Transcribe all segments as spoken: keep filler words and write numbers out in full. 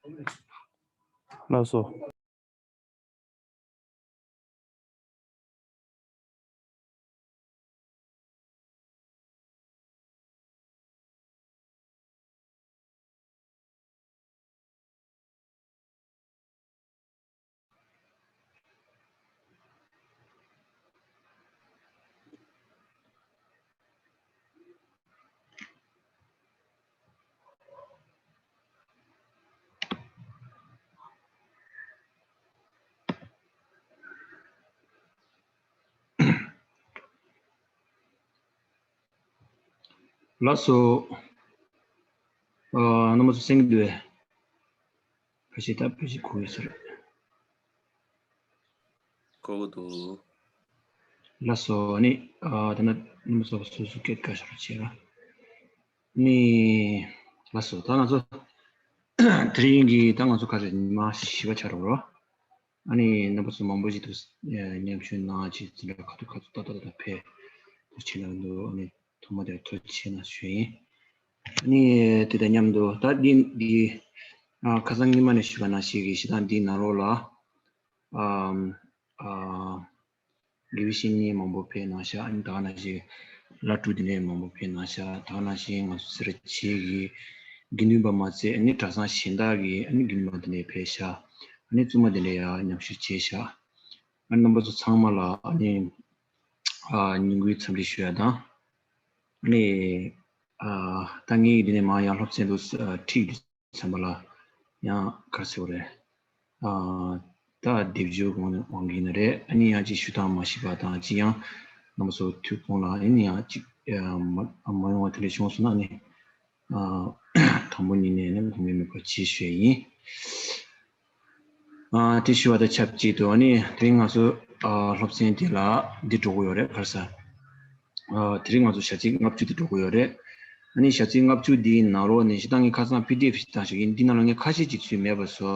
ལགས་སོ། ལགས་སོ། ཨ། རྣམ་པ་ཚོ་གསན་གྱི་འདུག་གས། ཕལ་ཆེར་ད་ཕལ་ཆེར་གོ་གི་ཡོད་ས་རེད། གོ་གི་འདུག་ལགས་སོ། ཨ་ནི། ཨ། ད་ནི་རྣམ་པ་ཚོ་སོ་སོ་སྐད་བཀའ་ཤག་རོགས་བྱེད་ར། ཨ་ནི། ལགས་སོ། ད་ང་ཚོ་དེ་རིང་གི་ད་ང་ཚོ་ག་རེ་ཉི་མ་བཞི་པ་ཆགས་འགྲོ་རོགས། ཨ་ནི་རྣམ་པ་ཚོ་མང་པོ་ཞིག་ཏུ་མཉམ་ཞུགས་གནང་བྱས་ཙི་འདྲ་ཁ་ཐུག་ཁ་ཐུག་ཏག་ཏག་ཏག་ཏག་ཕེབས་ཏུ་བྱེད་གནང་འདུག་ཨ་ནི་ཐོག་མ་དེར་ཐུགས་རྗེ་ཆེ་གནང་ཞུ་ཡིན། ཨ་ནི་དེ་དང་མཉམ་དུ་ད་འདི་འདི་ཨ་ཁ་སང་ཉི་མ་ནས་ཞུས་པ་ནང་བཞིན་གྱི་བྱེད་སྟངས་འདིའི་ནང་ལོགས་ལ་ཨམ་ཨ་དགེ་བའི་བཤེས་གཉེན་མང་པོ་ཕེབས་གནང་ཤག་ཨ་ནི་ད་ག་ནང་བཞིན་བླ་སྤྲུལ་དེ་འདྲའི་མང་པོ་ཕེབས་གནང་ཤག་ད་ག་ནང་བཞིན་ང་ཚོ་སེར་བྱེས་ཀྱི་དགེ་འདུན་པ་མ་ཚད་ཨ་ནི་གྲྭ་ཚང་གཞན་དག་གི་ཨ་ནི་དགེ་འདུན་པ་དེ་འདྲས་ཕེབས་ཤག་ཨ་ནི་བཙུན་མ་དེ་འདྲས་ཡང་མཉམ་ཞུགས་བྱས་ཤག་ཨ་ནི་རྣམ་པ་ཚོ་ཚང་མ་ལ་ཨ་ནི་ཨ་ཉིན་གུང་འཚམས་འདྲི་ཞུ་ཡ་དང་། ཨ་ནི་ཨ་ད་ངས་འདི་ནས་མར་ཡང་སློབ་ཚན་དུ་ཨ་ཁྲིད་ཚན་པ་ལ་ཡང་ག་རེ་ཟེར་དགོས་རེད། ཨ་ད་སྡེབ་སྦྱོར་དབང་དབང་གིས་ན་རེད། ཨ་ནི་ཡང་ཅིག་ཞུ་སྟངས་མ་ཤེས་པ་དང་ཅིག་ཡང་རྣམ་པ་ཚོ་ཐུགས་དགོངས་ལ་ཨ་ནི་ཡང་ཅིག་ཨ་མ་མ་ཡོང་བ་དེ་འདྲ་བྱུང་སོང་ན་ཨ་ནི་ཨ་དང་པོ་ཉིད་ནས་ནི་དགོངས་པ་མེད་པ་བྱེད་ཞུ་ཡ་ཡིན། ཨ་དེ་ཞུ་བ་དང་ཆབས་ཅིག་ཏུ་ཨ་ནི་དེ་རིང་ང་ཚོ་ཨ་སློབ་ཚན་དེ་ལ་འདི་འགྲོ་གི་ཡོད་རེད། ག་རེ་ཟེར། ཨ་དེ་རིང་ང་ཚོ་ཞག་ཚིགས་ལྔ་བཅུ་དེ་འགྲོ་གི་ཡོད་རེད། ཨ་ནི་ཞག་ཚིགས་ལྔ་བཅུ་འདིའི་ནང་ལོགས་ནས་ཞེ་དྲག་ངས་ཁ་སང་པི་ཌི་ཨེཕ་ཞིག་བཏང་ཞིག་ཡིན། འདི་ནང་ལ་ངས་ཁ་ཤས་ཅིག་ཚུར་མེད་པ་བཟོ།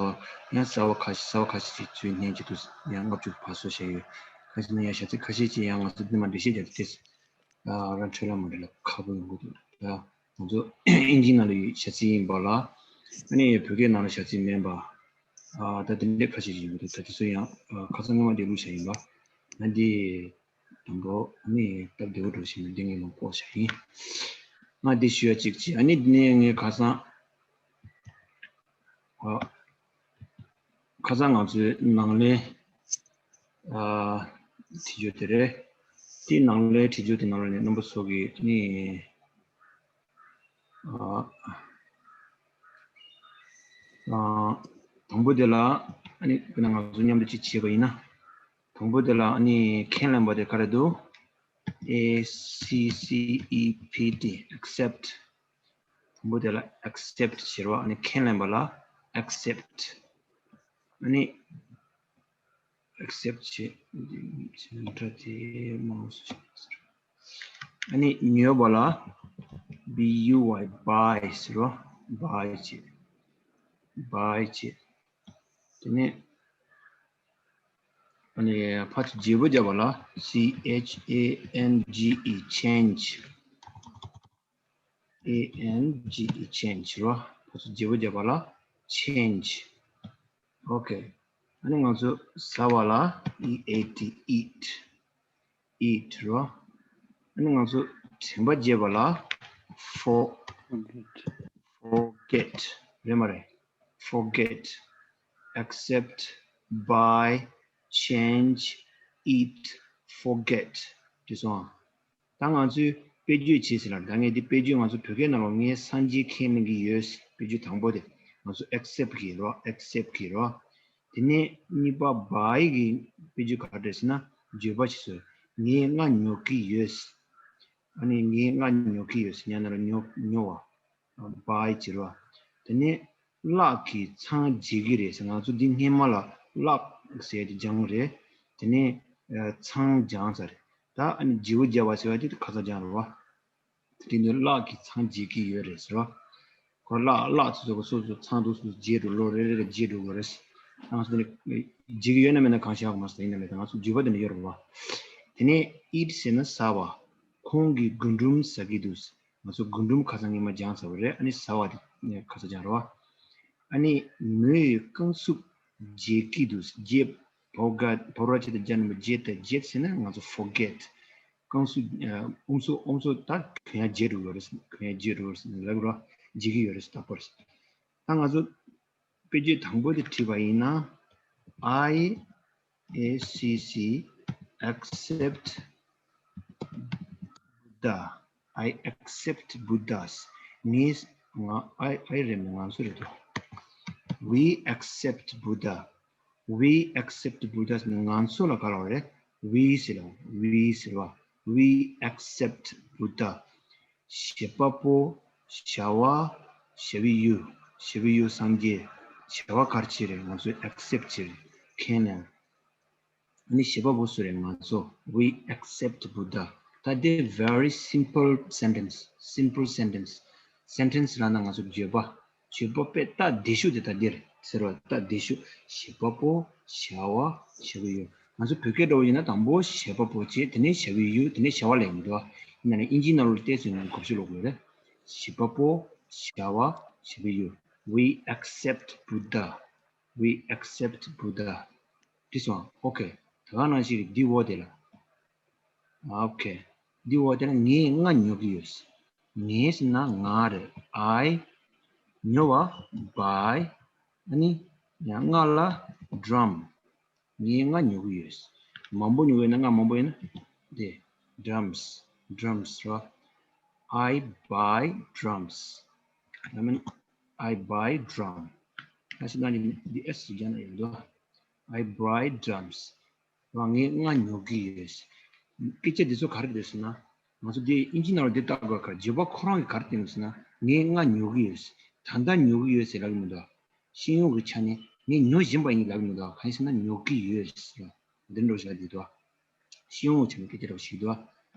ཡང་གསར་པ་ཁ་ཤས་གསར་པ་ཁ་ཤས་ཅིག་ཚུར་བསྣན་ཅིག་ཏུ་ཡང་ལྔ་བཅུ་ཕར་བཟོ་བྱས་ཡོད། ཁ་ཤས་ནས་ཡང་ཞག་ཚིགས་ཁ་ཤས་ཅིག་ཡང་ང་ཚོ་འདི་མ་འགྲེལ་བཤད་རྒྱག་དུས་ཨ་རང་འཕྲོད་ལམ་མ་འགྲིག་ལ་ཁག་པོ་ཡོང་གི་འདུག་ཡ་ང་ཚོ་ཨིན་ཇི་ནང་ལ་ཡོད་ཞག་ཚིགས་ཡིན་པ་ལ་ཨ་ནི་བོད་སྐད་ནང་ལ་ཞག་ཚིགས་མིན་པ་ཨ་ད་དེ་འདྲའི་ཁ་ཤས་ཅིག་ཡོང་གི་འདུག་ད་དེ་ཚོ་ཡང་ཨ་ཁ་སང་སྔོན་མ་དེ་བླུགས་བཞག་ཡིན་པ་ཨ་འདི། དང་པོ་ནི་སྟབས་བདེ་བོ་འགྲོ་བཞིན་པའི་ལྡེ་ངས་མ་ཀོ་བྱ་ཡིན། ང་འདི་ཞུ་ཡ་གཅིག་བྱས། ཨ་ནི་འདི་ནས་ངས་ཁ་སང་ཨ་ཁ་སང་ང་ཚོའི་ནང་ལས་ཨ་བྲིས་རྒྱུ་དེ་རེད། དེའི་ནང་ལས་བྲིས་རྒྱུ་དེ་ནང་ལ་ནས་རྣམ་པ་ཚོ་གི་ནི་ཨ་ཨ་དང་པོ་དེ་ལ་ཨ་ནི་དཔེར་ན་ང་ཚོ་མཉམ་དུ་གཅིག་བྱས་པ་ཡིན་ན། དང་པོ་དེ་ལ་ཨ་ནི་ཁས་ལེན་པ་དེ་ག་རེ་འདུག A C C E P T accept། དང་པོ་དེ་ལ་accept་ཟེར་བ་ཨ་ནི་ཁས་ལེན་པ་ལ་accept། ཨ་ནི་accept་བྱེད། ཨ་ནི་ཉོས་པ་ལ་B U Y buy་ཟེར་བ་buy་བྱེད། buy་བྱེད། དེ་ནས་ཨ་ནི་ཕར་ཚུར་བརྗེ་པོ་བརྒྱབ་པ་ལ་C H A N G E change། A N G E change་རོ། ཕར་ཚུར་བརྗེ་པོ་བརྒྱབ་པ་ལ་change། Okay། ཨ་ནི་ང་ཚོ་ཟ་བ་ལ་E A T eat eat་རོ། ཨ་ནི་ང་ཚོ་དྲན་པ་བརྗེད་པ་ལ་for forget་རེད་མ་རེད། Forget, accept, buy, change, eat, forget། དེ་སོང་ཨ། ད་ང་ཚོས་དཔེ་བརྗོད་བྱེད་ཟེར་ལ། ད་ངས་འདི་དཔེ་བརྗོད་ང་ཚོ་བོད་སྐད་ནང་ལ་ངས་སངས་རྒྱས་ཁས་ལེན་གྱི་ཡོད། དཔེ་བརྗོད་དང་པོ་དེ་ང་ཚོ་accept་གི་རོ། accept་གི་རོ། དེ་ནས་གཉིས་པ་buy་གི་དཔེ་བརྗོད་ག་རེ་རེད་ཟེར་ན་བརྗོད་པ་བྱེད་ཟེར། ངས་ང་ཉོ་གི་ཡོད། ཨ་ནི་ངས་ང་ཉོ་གི་ཡོད་ཟེར་ཉན་ན་ར་ཉོ་ཉོ་བ། buy་བྱེད་རོ། དེ་ནས་གླགས་ཀྱིས་ཚང་བརྗེ་གི་རེད་ཟེར། ང་ཚོ་འདི་སྔས་མ་ལ་གླགས་ཟེར་དེ་སྦྱངས་རེད། དེ་ནས་ཚང་སྦྱངས་ཚར་རེད། ད་ཨ་ནི་བརྗེ་པོ་བརྒྱབ་པ་ཟེར་བ་དེ་ཁ་ཚ་སྦྱངས་རེད་བ། དེ་དུས་གླགས་ཀྱིས་ཚང་བརྗེ་གི་ཡོད་རེད་ཟེར་བ། ཁོ་གླགས་གླགས་ཚོ་ཚོ་སོ་སོ་ཚང་འདུག་སོ་སོ་བརྗེ་འགྲོ་ལོ་རེ་རེ་ལ་བརྗེ་འགྲོ་དགོས་རེད། ང་ཚོ་དེ་ནས་བརྗེ་གི་ཡོད་ན་མེད་ན་གང་ཤེས་ཧ་གོ་མ་སོང་། ཡིན་ན་མེད་ན་ང་ཚོ་བརྗེ་པོ་དེ་འདྲ་ཡོད་རེད་བ། དེ་ནས་eat་ཟེར་ན་ཟ་བ། ཁོང་གིས་རྒུན་འབྲུམ་ཟ་གི་འདུག་ང་ཚོ་རྒུན་འབྲུམ་ཁ་སང་ཉི་མ་སྦྱངས་ཚར་བ་རེད། ཨ་ནི་ཟ་བ་དེ་ཁ་སང་སྦྱངས་རེད་བ། ཨ་ནི་མོའི་རྐང་སུབ་བརྗེད་ཀྱི་འདུག་བརྗེད། བོ་ག་བོ་ར་ཅི་དང་རྒྱ་ནི་བརྗེད་དེ་བརྗེད་ཟེར་ན་ང་ཚོ་forget། རྐང་སུབ་ཨ་ཨུམ་སུ་ཨུམ་སུ་ད་གོན་ཡ་བརྗེད་འགྲོ་གི་ཡོད་རེད། གོན་ཡ་བརྗེད་འགྲོ་གི་ཡོད་རེད་ལབ་རོ། བརྗེད་ཀྱི་ཡོད་རེད་ད་པར། ད་ང་ཚོ་དཔེ་བརྗོད་དང་པོ་དེ་བྲིས་པ་ཡིན་ན། I A C C accept Buddha. I accept Buddhas. ངས་ང་I I རེད་མོད། ང་ཚོ་རེད་དོ། We accept Buddha. We accept Buddhas ནི་ང་ཚོ་ལ་ག་རེ་རེད། We ཟེར་བ། We ཟེར་བ། We accept Buddha. བྱེད་པ་པོ། བྱ་བ། བྱ་བའི་ཡུལ། བྱ་བའི་ཡུལ་སངས་རྒྱས། བྱ་བ་ག་རེ་བྱེད་རེད། ང་ཚོས་accept བྱེད་རེད། མཁྱེན་ནས། ཨ་ནི་བྱེད་པ་པོ་སུ་རེད། ང་ཚོ། We accept Buddha. ད་དེ་very simple sentence. Simple sentence. Sentence ལབ་ན་ང་ཚོ་བརྗོད་པ། བརྗོད་པ་དཔེ་སྟབས་བདེ་ཤོས་དེ་ད་འདིར་ཟེར་བ། སྟབས་བདེ་ཤོས། བྱེད་པ་པོ། བྱ་བ། བྱ་བའི་ཡུལ། ང་ཚོ་བོད་སྐད་འདྲ་བོ་ཡིན་ན་དང་པོ་བྱེད་པ་པོ་བྱས། དེ་ནས་བྱ་བའི་ཡུལ། དེ་ནས་བྱ་བ་ལབ་ཡོང་གི་འདུག་ཡིན་ན་ནི་ཨིན་ཇིའི་ནང་ལོགས་བལྟས་ཚེ་ངས་གོ་ཤེས་ལོག་གི་རེད། བྱེད་པ་པོ། བྱ་བ། བྱ་བའི་ཡུལ། We accept Buddha. We accept Buddha. འགྲིག་སོང་། Okay. ད་ག་ནང་བཞིན་འདི་འོག་དེ་ལ། Okay. འདི་འོག་དེ་ལ་ངས་རྔ་ཉོ་གི་ཡོད། ངས་ཟེར་ན་ང་རེད། I། ཉོ་བ། Buy། ཨ་ནི་ཡང་རྔ་ལ་drum། ངས་རྔ་ཉོ་གི་ཡོད། མང་པོ་ཉོ་གི་ཡོད་ན། རྔ་མང་པོ་ཡོད་ན། དེ། Drums. Drums རེད་བ། I buy drums. ཡང་མིན། I buy drum. ད་ཕྱི་ནང་གི་འདི་S ཞིག་རྒྱག་ན་ཡོད་དོ། I buy drums. རང་ངས་རྔ་ཉོ་གི་ཡོད། སྐད་ཆ་འདི་ཚོ་ག་རེ་རེད་ཟེར་ན། ང་ཚོ་འདི་ཨིན་ཇི་ནང་ལ་འདི་ལྟ་དགོས་ག་བརྗོད་པ་ཁོ་རང་གིས་ག་རེ་བསྟན་ཡོད་ཟེར་ན། ངས་རྔ་ཉོ་གི་ཡོད། ད་ལྟ་ཉོ་གི་ཡོད་ཟེར་ལབ་ཀྱི་མི་འདུག་ཤེས་ཡོན་གྱི་ཆ་ནས་ངས་ཉོ་བཞིན་པ་ཡིན་ལབ་ཀྱི་མི་འདུག་གང་ཡིན་ཟེར་ན་ཉོ་གི་ཡོད་ཟེར། འདི་འདྲ་བྱས་འདི་འདུག་ཤེས་ཡོན་གྱི་ཆ་ནས་སྐད་ཆ་འདྲ་བོ་ཞིག་འདུག་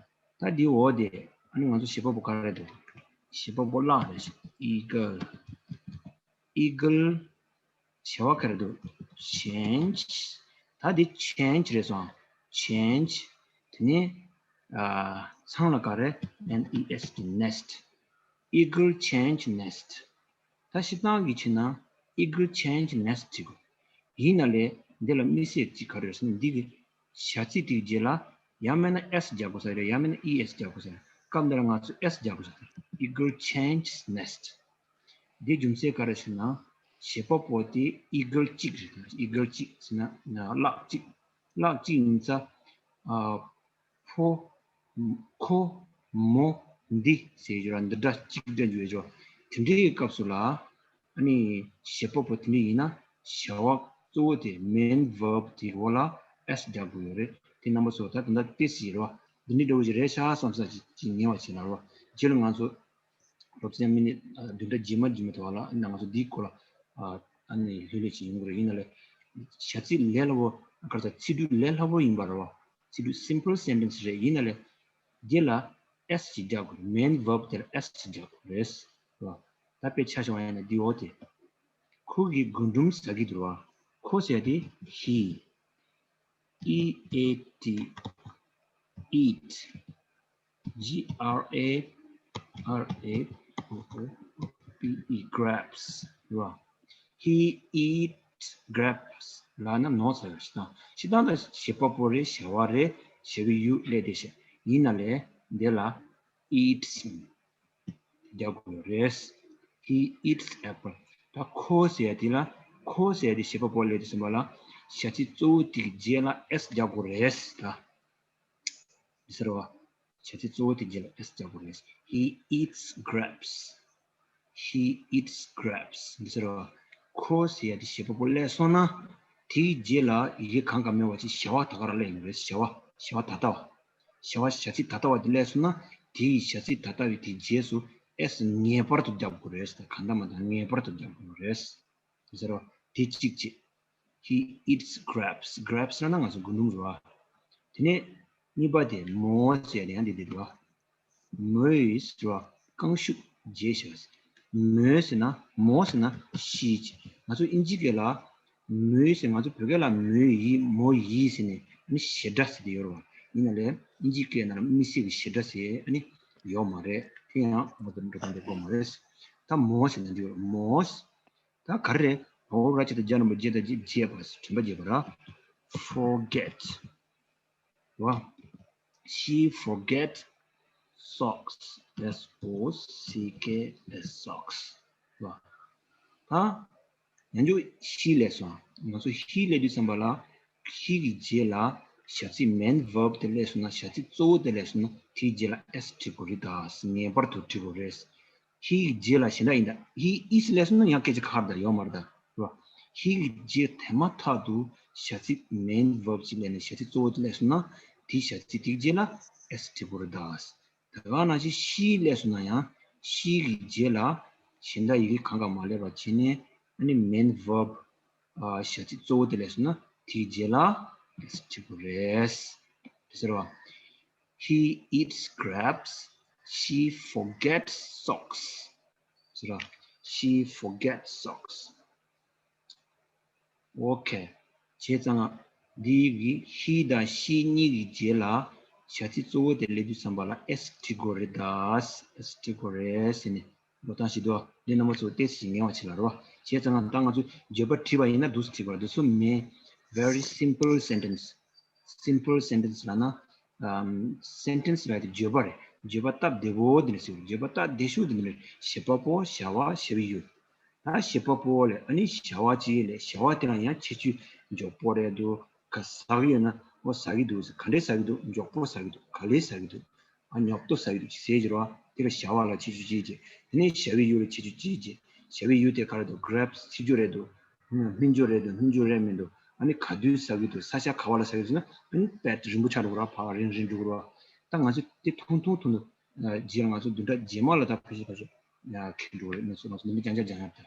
ད་འདི་འོག་དེ་ཨ་ནི་ང་ཚོ་བྱེད་པ་པོ་ག་རེ་འདུག་བྱེད་པ་པོ་གླགས་རེད། Eagle. Eagle. བྱ་བ་ག་རེ་འདུག change. ད་འདི་change རེད་སོང་། Change. དེ་ནས་ཨ་ཚང་ལ་ག་རེ། N E S T, nest. Eagle change nest. ད་སྤྱིར་བཏང་གི་ཕྱིར་ན་eagle change nest བྱེད་དགོས། ཡིན་ན་ལས་འདི་ལ་དམིགས་བསལ་གཅིག་ག་རེ་རེད་ཟེར་ན། འདི་གི་བྱ་ཚིག་དེའི་རྗེས་ལ་ཡང་མིན་ན་S རྒྱག་དགོས་ས་རེད། ཡང་མིན་ན་E S རྒྱག་དགོས་ས་རེད། སྐབས་འདི་ལ་ང་ཚོས་S རྒྱག་དགོས་ས་རེད། Eagle change nest. འདི་རྒྱུ་མཚན་ག་རེ་ཟེར་ན། བྱེད་པ་པོ་དེ་eagle གཅིག་རེད། eagle གཅིག་ཟེར་ན་གླགས་གཅིག་གླགས་གཅིག་ཡིན་ཙང་། ཨ། ཕོ། ཁོ། མོ། འདི་ཟེར་ཡོད་ར། འདི་འདྲ་གཅིག་འདྲ་ཡོད་ཅོ། དེ་འདྲའི་སྐབས་སུ་ལ། ཨ་ནི་བྱེད་པ་པོ་དེ་འདྲ་ཡིན་ན་བྱ་བ་གཙོ་བོ་དེ་main verb དེའི་འོག་ལ་S རྒྱག་དགོས་ཡོད་རེད། དེ་རྣམ་པ་ཚོ་ད་ད་ལྟ་ཏོག་ཙམ་རེད་བ། འདི་འདྲའི་འདྲ་བོ་ཞིག་རེད་ཤག་བསམ་ས་ཅིག་ཅིག་ཉེ་བ་ཞིག་ལ་རེད་བ། རྗེས་ལ་ང་ཚོ་སློབ་ཚན་མི་ནི་བདུན་ཕྲག་རྗེས་མ་རྗེས་མ་དེ་བ་ལ་ཨ་ནི་ང་ཚོ་འདིའི་སྐོར་ལ་ཨ་ནི་ལྷོད་ལྷོད་ཅིག་ཡོང་གི་རེད། ཡིན་ན་ལས་བྱ་ཚིག་ལས་སླ་པོ། ག་རེ་ཟེར། ཚིག་འབྲུ་ལས་སླ་པོ་ཡིན་པ་རེད་བ། ཚིག་འབྲུ་simple sentence རེད། ཡིན་ན་ལས་འདི་ལ་S ཞིག་རྒྱག་དགོས་རེད། main verb དེ་ལ་S ཞིག་རྒྱག་དགོས་རེད། རེད་བ། ད་དཔེ་ཆ་བཞག་པ་ཡིན་ན་འདི་འོག་དེ། ཁོ་གིས་རྒུན་འབྲུམ་ཟ་གི་འདུག་བ། ཁོ་ཟེར་དེ་he. E A T, eat. G R A, R A, P E, grabs. རེད་བ། He eats grabs. ལབ་ན་ནོར་ཟེར་བ་ཞིག་དང་། སྤྱིར་བཏང་ད་བྱེད་པ་པོ་རེད། བྱ་བ་རེད། བྱ་བའི་ཡུལ་སླེབས་བསྡད་ཤག་ཡིན་ན་ལས་འདི་ལ་eats རྒྱག་དགོས་རེད། He eats apple. ད་ཁོ་ཟེར་ཡ་དེ་ལ། ཁོ་ཟེར་ཡ་དེ་བྱེད་པ་པོ་སླེབས་དུས་ཙམ་པ་ལ་བྱ་ཚིག་གཙོ་བོ་དེ་གི་རྗེས་ལ་S རྒྱག་དགོས་རེད་ད། འདི་ཟེར་བ། བྱ་ཚིག་གཙོ་བོ་དེ་རྗེས་ལ་S རྒྱག་དགོས་རེད། He eats grapes. He eats grapes. འདི་ཟེར་བ། ཁོ་ཟེར་ཡ་དེ་བྱེད་པ་པོ་སླེབས་སོང་ན། དེའི་རྗེས་ལ་ཡི་གེ་གང་ག་མེད་པ་ཅིག་བྱ་བ་ད་ག་རང་སླེབས་ཡོང་རེད། བྱ་བ། བྱ་བ་ད་ལྟ་བ། བྱ་བ། བྱ་ཚིག་ད་ལྟ་བ་དེ་སླེབས་སོང་ན། དེའི་བྱ་ཚིག་ད་ལྟ་བའི་དེའི་རྗེས་སུ་S ངེས་པར་དུ་རྒྱག་དགོས་རེད། གང་ལྟར་མ་ལྟར་ངེས་པར་དུ་རྒྱག་དགོས་རེད། ཟེར་བ། དེ་གཅིག་བྱས། He eats grapes. Grapes ལབ་ན་ང་ཚོ་རྒུན་འབྲུམ་རེད་བ། དེ་ནས་གཉིས་པ་དེ་མོ་ཟེར་ཡ་དེ་ཡང་དེ་དེ་རེད་བ། མོས་ཟེར་བ། རྐང་ཤུབས་བརྗེས་ཤག་མོས་ཟེར་ན། མོ་ཟེར་ན་she. ང་ཚོ་ཨིན་ཇི་སྐད་ལ་མོས་ཟེར། ང་ཚོ་བོད་སྐད་ལ་མོ་ཡིས། མོ་ཡིས་ཟེར་ནས་ཨ་ནི་བྱེད་སྒྲ་ཟེར་དེ་ཡོད་རེད་བ། ཡིན་ན་ལས་ཨིན་ཇི་སྐད་ནང་ལ་དམིགས་བསལ་གྱི་བྱེད་སྒྲ་ཟེར་ཨ་ནི་ཡོད་མ་རེད། དེ་ཡང་མ་གཏོགས་འགྲོ་གང་འདྲ་དགོས་མ་རེད། ད་མོ་ཟེར་ན་འདི་ཡོད་རེད། མོས། ད་ག་རེ་རེད། འོ་ར་ཅི་ད་རྒྱ་ནོར་བུ་རྒྱ་ད་རྒྱ་རྒྱ་པ་དྲན་པ་རྒྱ་པ་ར། Forget. ར། She forget socks. S O C K S, socks. ར། ད་ཡང་ཅུ་she ལས་སོང་། ང་ཚོ་he ལས་དུས་ཙམ་པ་ལ་he གི་རྗེས་ལ་བྱ་ཚིག main verb དེ་སླེབས་སོང་ན། བྱ་ཚིག་གཙོ་བོ་དེ་སླེབས་སོང་ན། དེའི་རྗེས་ལ་s འབྲི་དགོས་རེད། ད་ངེས་པར་དུ་འབྲི་དགོས་རེད། He གི་རྗེས་ལ་གཞན་དག་ཡིན་ད། He is ལས་སོང་ན་ཡང་སྐད་ཆ་ག་རེ་ད་ཡོད་མ་རེད་ད། ར། He གི་རྗེས་དེ་མ་ཐག་ཏུ་བྱ་ཚིག main verb ཅིག་སླེབས་ནས་བྱ་ཚིག་གཙོ་བོ་དེ་སླེབས་སོང་ན། དེའི་བྱ་ཚིག་དེའི་རྗེས་ལ་s འབྲི་དགོས་རེད་ད། ད་ག་ནང་བཞིན་she སླེབས་སོང་ན་ཡང་she གི་རྗེས་ལ་གཞན་དག་ཡི་གེ་གང་ག་མ་སླེབས་པ་བྱས་ནས། ཨ་ནི་main verb ཨ་བྱ་ཚིག་གཙོ་བོ་དེ་སླེབས་སོང་ན་དེའི་རྗེས་ལ་s འབྲི་དགོས་རེད། དེ་ཟེར་བ། He eats scraps. She forgets socks. ཟེར་བ། She forgets socks. Okay. བྱས་ཙང་ང་འདི་གི་he དང་she གཉིས་ཀྱི་རྗེས་ལ་བྱ་ཚིག་གཙོ་བོ་དེ་སླེབས་དུས་ཙམ་པ་ལ་s འབྲི་དགོས་རེད་ད། s འབྲི་དགོས་རེད་ཟེར་ནས། ལོ་ཐང་ཞིག་འདུག་འདི་རྣམ་པ་ཚོ་ཏོག་ཙམ་ཞིག་ངལ་བ་བྱེད་ལ་རོ། བྱས་ཙང་ང་ད་ང་ཚོ་བརྗོད་པ་བྲིས་པ་ཡིན་ན་འདུག་སེ་བྲིས་པ་རེད། འདི་ཚོ་མེད། Very simple sentence. Simple sentence ལབ་ན། ཨམ། sentence ལབ་དེ་བརྗོད་པ་རེད། བརྗོད་པ་སྟབས་བདེ་པོ་དེ་ནས་ཟེར། བརྗོད་པ་སྟབས་བདེ་ཤོས་དེ་ནས་བྱེད་པ་པོ། བྱ་བ། བྱ་བའི་ཡུལ། ད་བྱེད་པ་པོ་ལས་ཨ་ནི་བྱ་བ་ཅིག་ལས། བྱ་བ་དེ་ལ་ཡང་ཁྱད་ཆོས། མགྱོགས་པོ་རེད་འདུག་ག་ཟ་གི་ཡོད་ན། འོ་ཟ་གི་འདུག་ག་འདྲས་ཟ་གི་འདུག་མགྱོགས་པོ་ཟ་གི་འདུག་ག་ལེར་ཟ་གི་འདུག་ཨ། ཉོབ་ཏོ་ཟ་གི་འདུག་ཅེས་ཟེར་གྱི་རེད་བ། དེ་ལ་བྱ་བ་ལ་ཁྱད་ཆོས་ཅི་ཡོད་ཅེས། དེ་ནས་བྱ་བའི་ཡུལ་ལ་ཁྱད་ཆོས་ཅི་ཡོད་ཅེས། བྱ་བའི་ཡུལ་དེ་ག་རེ་འདུག grapes ཆེ་ཆུང་རེད་འདུག་སྨིན་ཆུང་རེད་འདུག་སྨིན་ཆུང་རེད་མི་འདུག་ཨ་ནི་ག་དུས་ཟ་གི་འདུག་ས་ཆ་ག་བ་ལ་ཟ་གི་འདུག་ཟེར་ན། ཨ་ནི་དཔེ་རིང་པོ་ཆགས་འགྲོ་གི་རེད་བ། ཕར་རིང་རིང་འགྲོ་གི་རེད་བ། ད་ང་ཚོས་དེ་ཐུང་ཐུང་ཐུང་ཐུང་། རྗེས་ལ་ང་ཚོ་བདུན་ཕྲག་རྗེས་མ་ལ་ད་ཕལ་ཆེར་ཕལ་ཆེར་ཁེལ་འགྲོ་གི་རེད། ང་ཚོ་ང་ཚོ་ནི་མི་རྐྱང་རྐྱང་རྐྱང་ཡང་ད་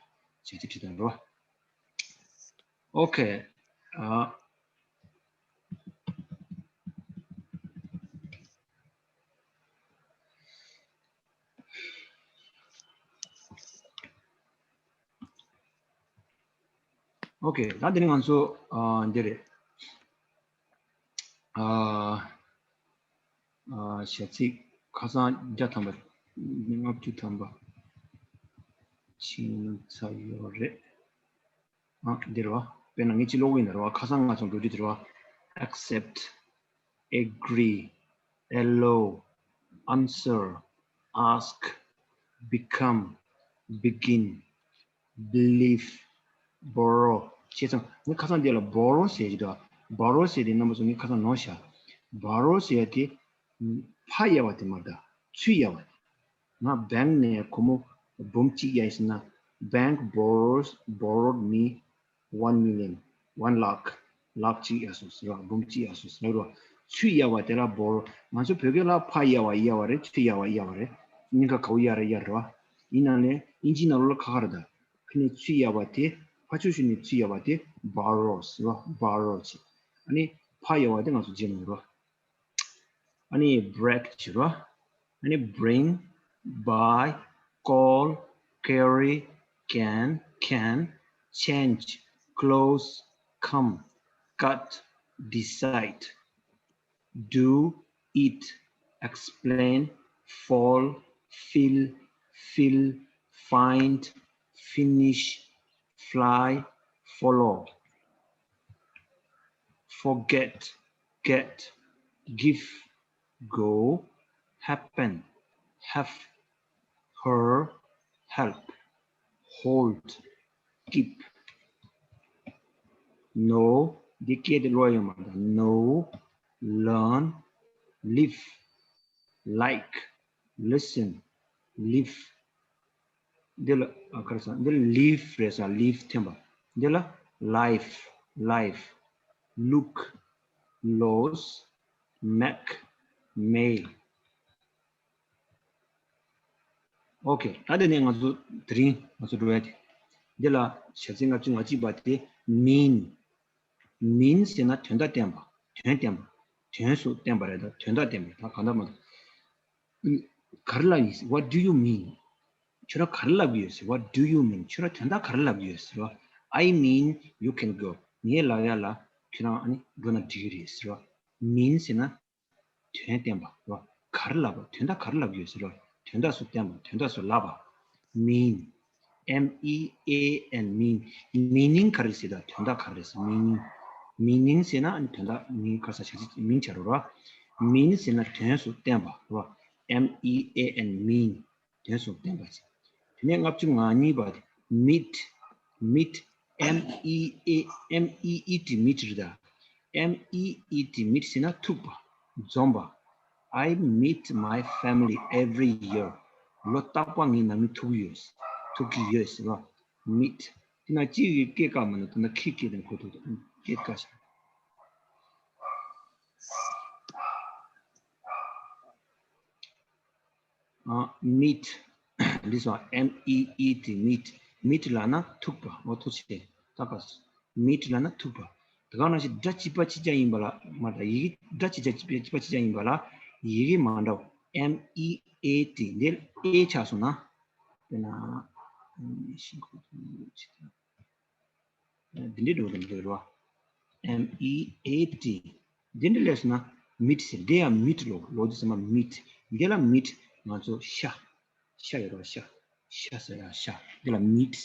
བྱས་ཏེ་བྲིས་དང་རེད་བ། Okay. ཨ། Okay. ད་དེ་ནི་ང་ཚོ་ཨ་འདི་རེད། ཨ་ཨ་བྱ་ཚིག་ཁ་སང་བརྒྱ་ཐམ་པ། ལྔ་བཅུ་ཐམ་པ་ཕྱིན་ཚར་ཡོད་རེད། ཨ། འདི་རེད་བ། དཔེར་ན་ངས་ཅིག་ཀློག་གི་ཡིན་ན་རེད་བ། ཁ་སང་ང་ཚོ་འགྲོ་རྒྱུ་དེ་རེད་བ། Accept, agree, allow, answer, ask, become, begin, believe, borrow བྱས་ཙང་། ངས་ཁ་སང་འདི་ལ་borrow ཟེར་གྱི་འདུག borrow ཟེར་དེ་རྣམ་པ་ཚོ་ངས་ཁ་སང་ནོར་བཞག borrow ཟེར་ཡ་དེ་ཕར་གཡར་བ་དེ་མ་རེད་ད། ཚུར་གཡར་བ་དེ། ང་bank ནས་སྒོར་མོ་འབུམ་གཅིག་གཡར་ཡིན་ཟེར་ན། Bank borrows, borrowed me one million, one lakh. ལག་གཅིག་གཡར་སོང་ཟེར་བ། འབུམ་གཅིག་གཡར་སོང་ཟེར་བ། ཚུར་གཡར་བ་དེ་ལ་borrow། ང་ཚོ་བོད་སྐད་ལ་ཕར་གཡར་བ་གཡར་བ་རེད། ཚུར་གཡར་བ་གཡར་བ་རེད། གཉིས་ཀ་ག་བོ་གཡར་རེད། གཡར་རེད་བ། ཡིན་ནའང་ལས་དབྱིན་ཇིའི་ནང་ལོགས་ལ་ཁ་ཁ་རེད་ད། ཕ་ནས་ཚུར་གཡར་བ་དེ། ཕར་ཕྱོགས་ཤིག་ནས་ཚུར་གཡར་བ་དེ་borrow ཟེར་བ། borrow བྱས། ཨ་ནི་ཕར་གཡར་བ་དེ་ང་ཚོ་རྗེས་ནས་རོ། ཨ་ནི་break བྱེད་རོ། ཨ་ནི་bring, buy, call, carry, can, can, change, close, come, cut, decide, do, eat, explain, fall, fill, fill, find, finish, fly, follow, forget, get, give, go, happen, have, her, help, hold, keep, know འདི་སྐད་དེ་ཀློག་ཡོད་མ་རེད། Know, learn, live, like, listen, live འདི་ལ་ཨ་ག་རེ་ཟེར། འདི་ལ་leave རེད་ཟེར། leave འཐེན་པ། འདི་ལ་life, life, look, lose, make, may. Okay. ད་དེ་ནས་ང་ཚོ་དེ་རིང་ང་ཚོ་འགྲོ་ཡ་དེ། འདི་ལ་བྱ་ཚིག་ལྔ་བཅུ་ང་གཅིག་པ་དེ་mean། mean ཟེར་ན་དོན་དག་བསྟན་པ། དོན་བསྟན་པ། དོན་སུ་བསྟན་པ་རེད་ད། དོན་དག་བསྟན་པ་རེད་ད། གང་ལྟར་མ་གཏོགས། ག་རེ་ལབ་ཡིན་ཟེར། What do you mean? ཁྱོད་རང་ག་རེ་ལབ་ཀྱི་ཡོད་ཟེར། What do you mean? ཁྱོད་རང་དོན་དག་ག་རེ་ལབ་ཀྱི་ཡོད་ཟེར་བ། I mean you can go. ངས་ལབ་ཡ་ལ་ཁྱོད་རང་ཨ་ནི་འགྲོ་ན་འགྲིག་གི་རེད་ཟེར་བ། mean ཟེར་ན་དོན་བསྟན་པ་རེད་བ། ག་རེ་ལབ་པ། དོན་དག་ག་རེ་ལབ་ཀྱི་ཡོད་ཟེར་བ། དོན་དག་སུ་བསྟན་པ། དོན་དག་སུ་ལབ་པ། mean. M E A N mean. Meaning ག་རེ་ཟེར་ད་དོན་དག་ག་རེ་ཟེར། Meaning. Meaning ཟེར་ན་ཨ་ནི་དོན་དག་མིང་ག་ས་ཆ་ཅི་མིང་ཆ་རོ་ར། Mean ཟེར་ན་དོན་སུ་བསྟན་པ་ར། M E A N mean. དོན་སུ་བསྟན་པ་ཅིག་དེ་ནས་ལྔ་བཅུ་ང་གཉིས་པ་དེ་meet. Meet. M E A M E E T meet རེད་ད། M E E T meet ཟེར་ན་ཐུག་པ། འཛོམས་པ། I meet my family every year. ལོ་རྟག་པར་ངའི་ནང་མི་ཐུག་ཡོད། ཐུག་གི་ཡོད་ཟེར་བ། Meet. དེ་ན་ཅི་ཡི་སྐད་ཀ་མ་ནི་དེ་ན་ཁི་སྐད་དེ་ཁོ་ཐུག་སྐད་ཀ་ཤ། ཨ། Meet. འདི་སོ། M E E T meet. Meet ལབ་ན་ཐུག་པ། འོ་ཐུག་ཆེ། ད་ག་meet ལབ་ན་ཐུག་པ། དེ་ག་ནང་བཞིན་སྒྲ་གཅིག་པ་གཅིག་རྐྱང་ཡིན་པ་ལ་མ་གཏོགས་ཡི་གེ་སྒྲ་གཅིག་རྐྱང་གཅིག་པ་གཅིག་རྐྱང་ཡིན་པ་ལ་ཡི་གེ་མ་འདྲ་བ། M E A T འདི་ཨེ་ཆགས་སོང་ན། དཔེར་ན། ཤིང་ཁོག་ཆེ་ད། འདི་འདྲའི་འགྲོ་དང་འདི་རེད་བ། M E A T འདི་འདྲ་ལས་སོང་ན་meet ཟེར། འདི་ཡང་meet ལོ་ལོ་རྒྱུས་ཟེར་མ་meet འདི་ལ་meet ང་ཚོ་ཤ། ཤ་ཡོད་རེད་བ། ཤ། ཤ་ཟེར་ཡ་ཤ། འདི་ལ་meet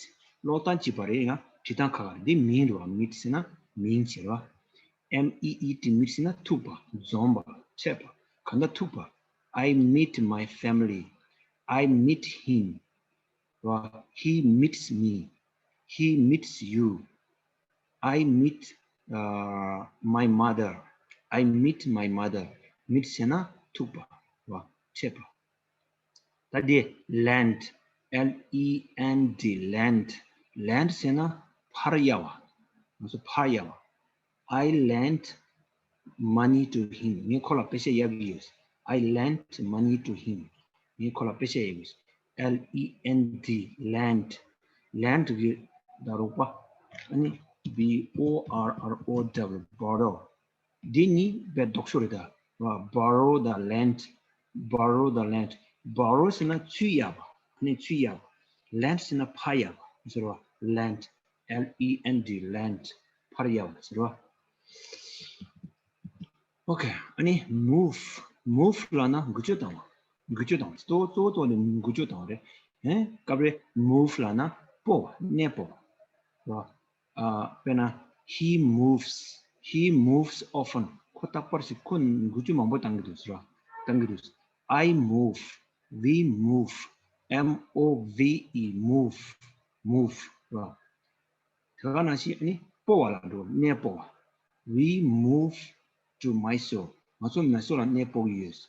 ཀློག་སྟངས་གཅིག་པ་རེད། ཡང་བྲིས་སྟངས་ཁག་ཁག་རེད། འདི་མིང་རེད་བ། meet ཟེར་ན་མིང་ཟེར་བ། M E E T meet ཟེར་ན་ཐུག་པ། འཛོམས་པ། འཕྲད་པ། གང་ལྟར་ཐུག་པ། I meet my family. I meet him. ར། He meets me. He meets you. I meet, uh, my mother. I meet my mother. Meet ཟེར་ན་ཐུག་པ། ར། འཕྲད་པ། ད་འདི་lend. L E N D, lend. Lend ཟེར་ན་ཕར་གཡར་བ། ང་ཚོ་ཕར་གཡར་བ། I lent money to him. ངས་ཁོ་ལ་པེ་ཤ་གཡར་གྱི་ཡོད། I lent money to him. ངས་ཁོ་ལ་པེ་ཤ་གཡར་གྱི་ཡོད། L E N D, lent. Lent གི་ད་རོགས་པ། ཨ་ནི་B O R R O W, borrow. འདི་གཉིས་དཔེ་ལྡོག་ཤོས་རེད་ད། ར། Borrow དང་lend. Borrow དང་lend. Borrow ཟེར་ན་ཚུར་གཡར་བ། ཨ་ནི་ཚུར་གཡར་བ། Lend ཟེར་ན་ཕར་གཡར་བ་ཟེར་བ། Lend. L E N D, lend. ཕར་གཡར་བ་ཟེར་བ། Okay. ཨ་ནི་move. Move ལབ་ན་འགུལ་སྐྱོད་བཏང་བ། འགུལ་སྐྱོད་བཏང་བ། གཙོ་བོ་གཙོ་བོ་གཙོ་བོ་ནི་འགུལ་སྐྱོད་བཏང་བ་རེད། ཨེ། སྐབས་རེ་move ལབ་ན་སྤོ་བ། གནས་སྤོ་བ། ར། ཨ། དཔེར་ན། He moves. He moves often. ཁོ་རྟག་པར་ཞིག་ཁོ་འགུལ་སྐྱོད་མང་པོ་བཏང་གི་འདུག་ཟེར་བ། བཏང་གི་འདུག I move. We move. M O V E, move. Move ར། དེ་ག་ནང་བཞིན་ཨ་ནི་སྤོ་བ་ལ་འགྲོ། གནས་སྤོ་བ། We move to Mysore. ང་ཚོ་མེ་སོར་ལ་གནས་སྤོ་གི་ཡོད།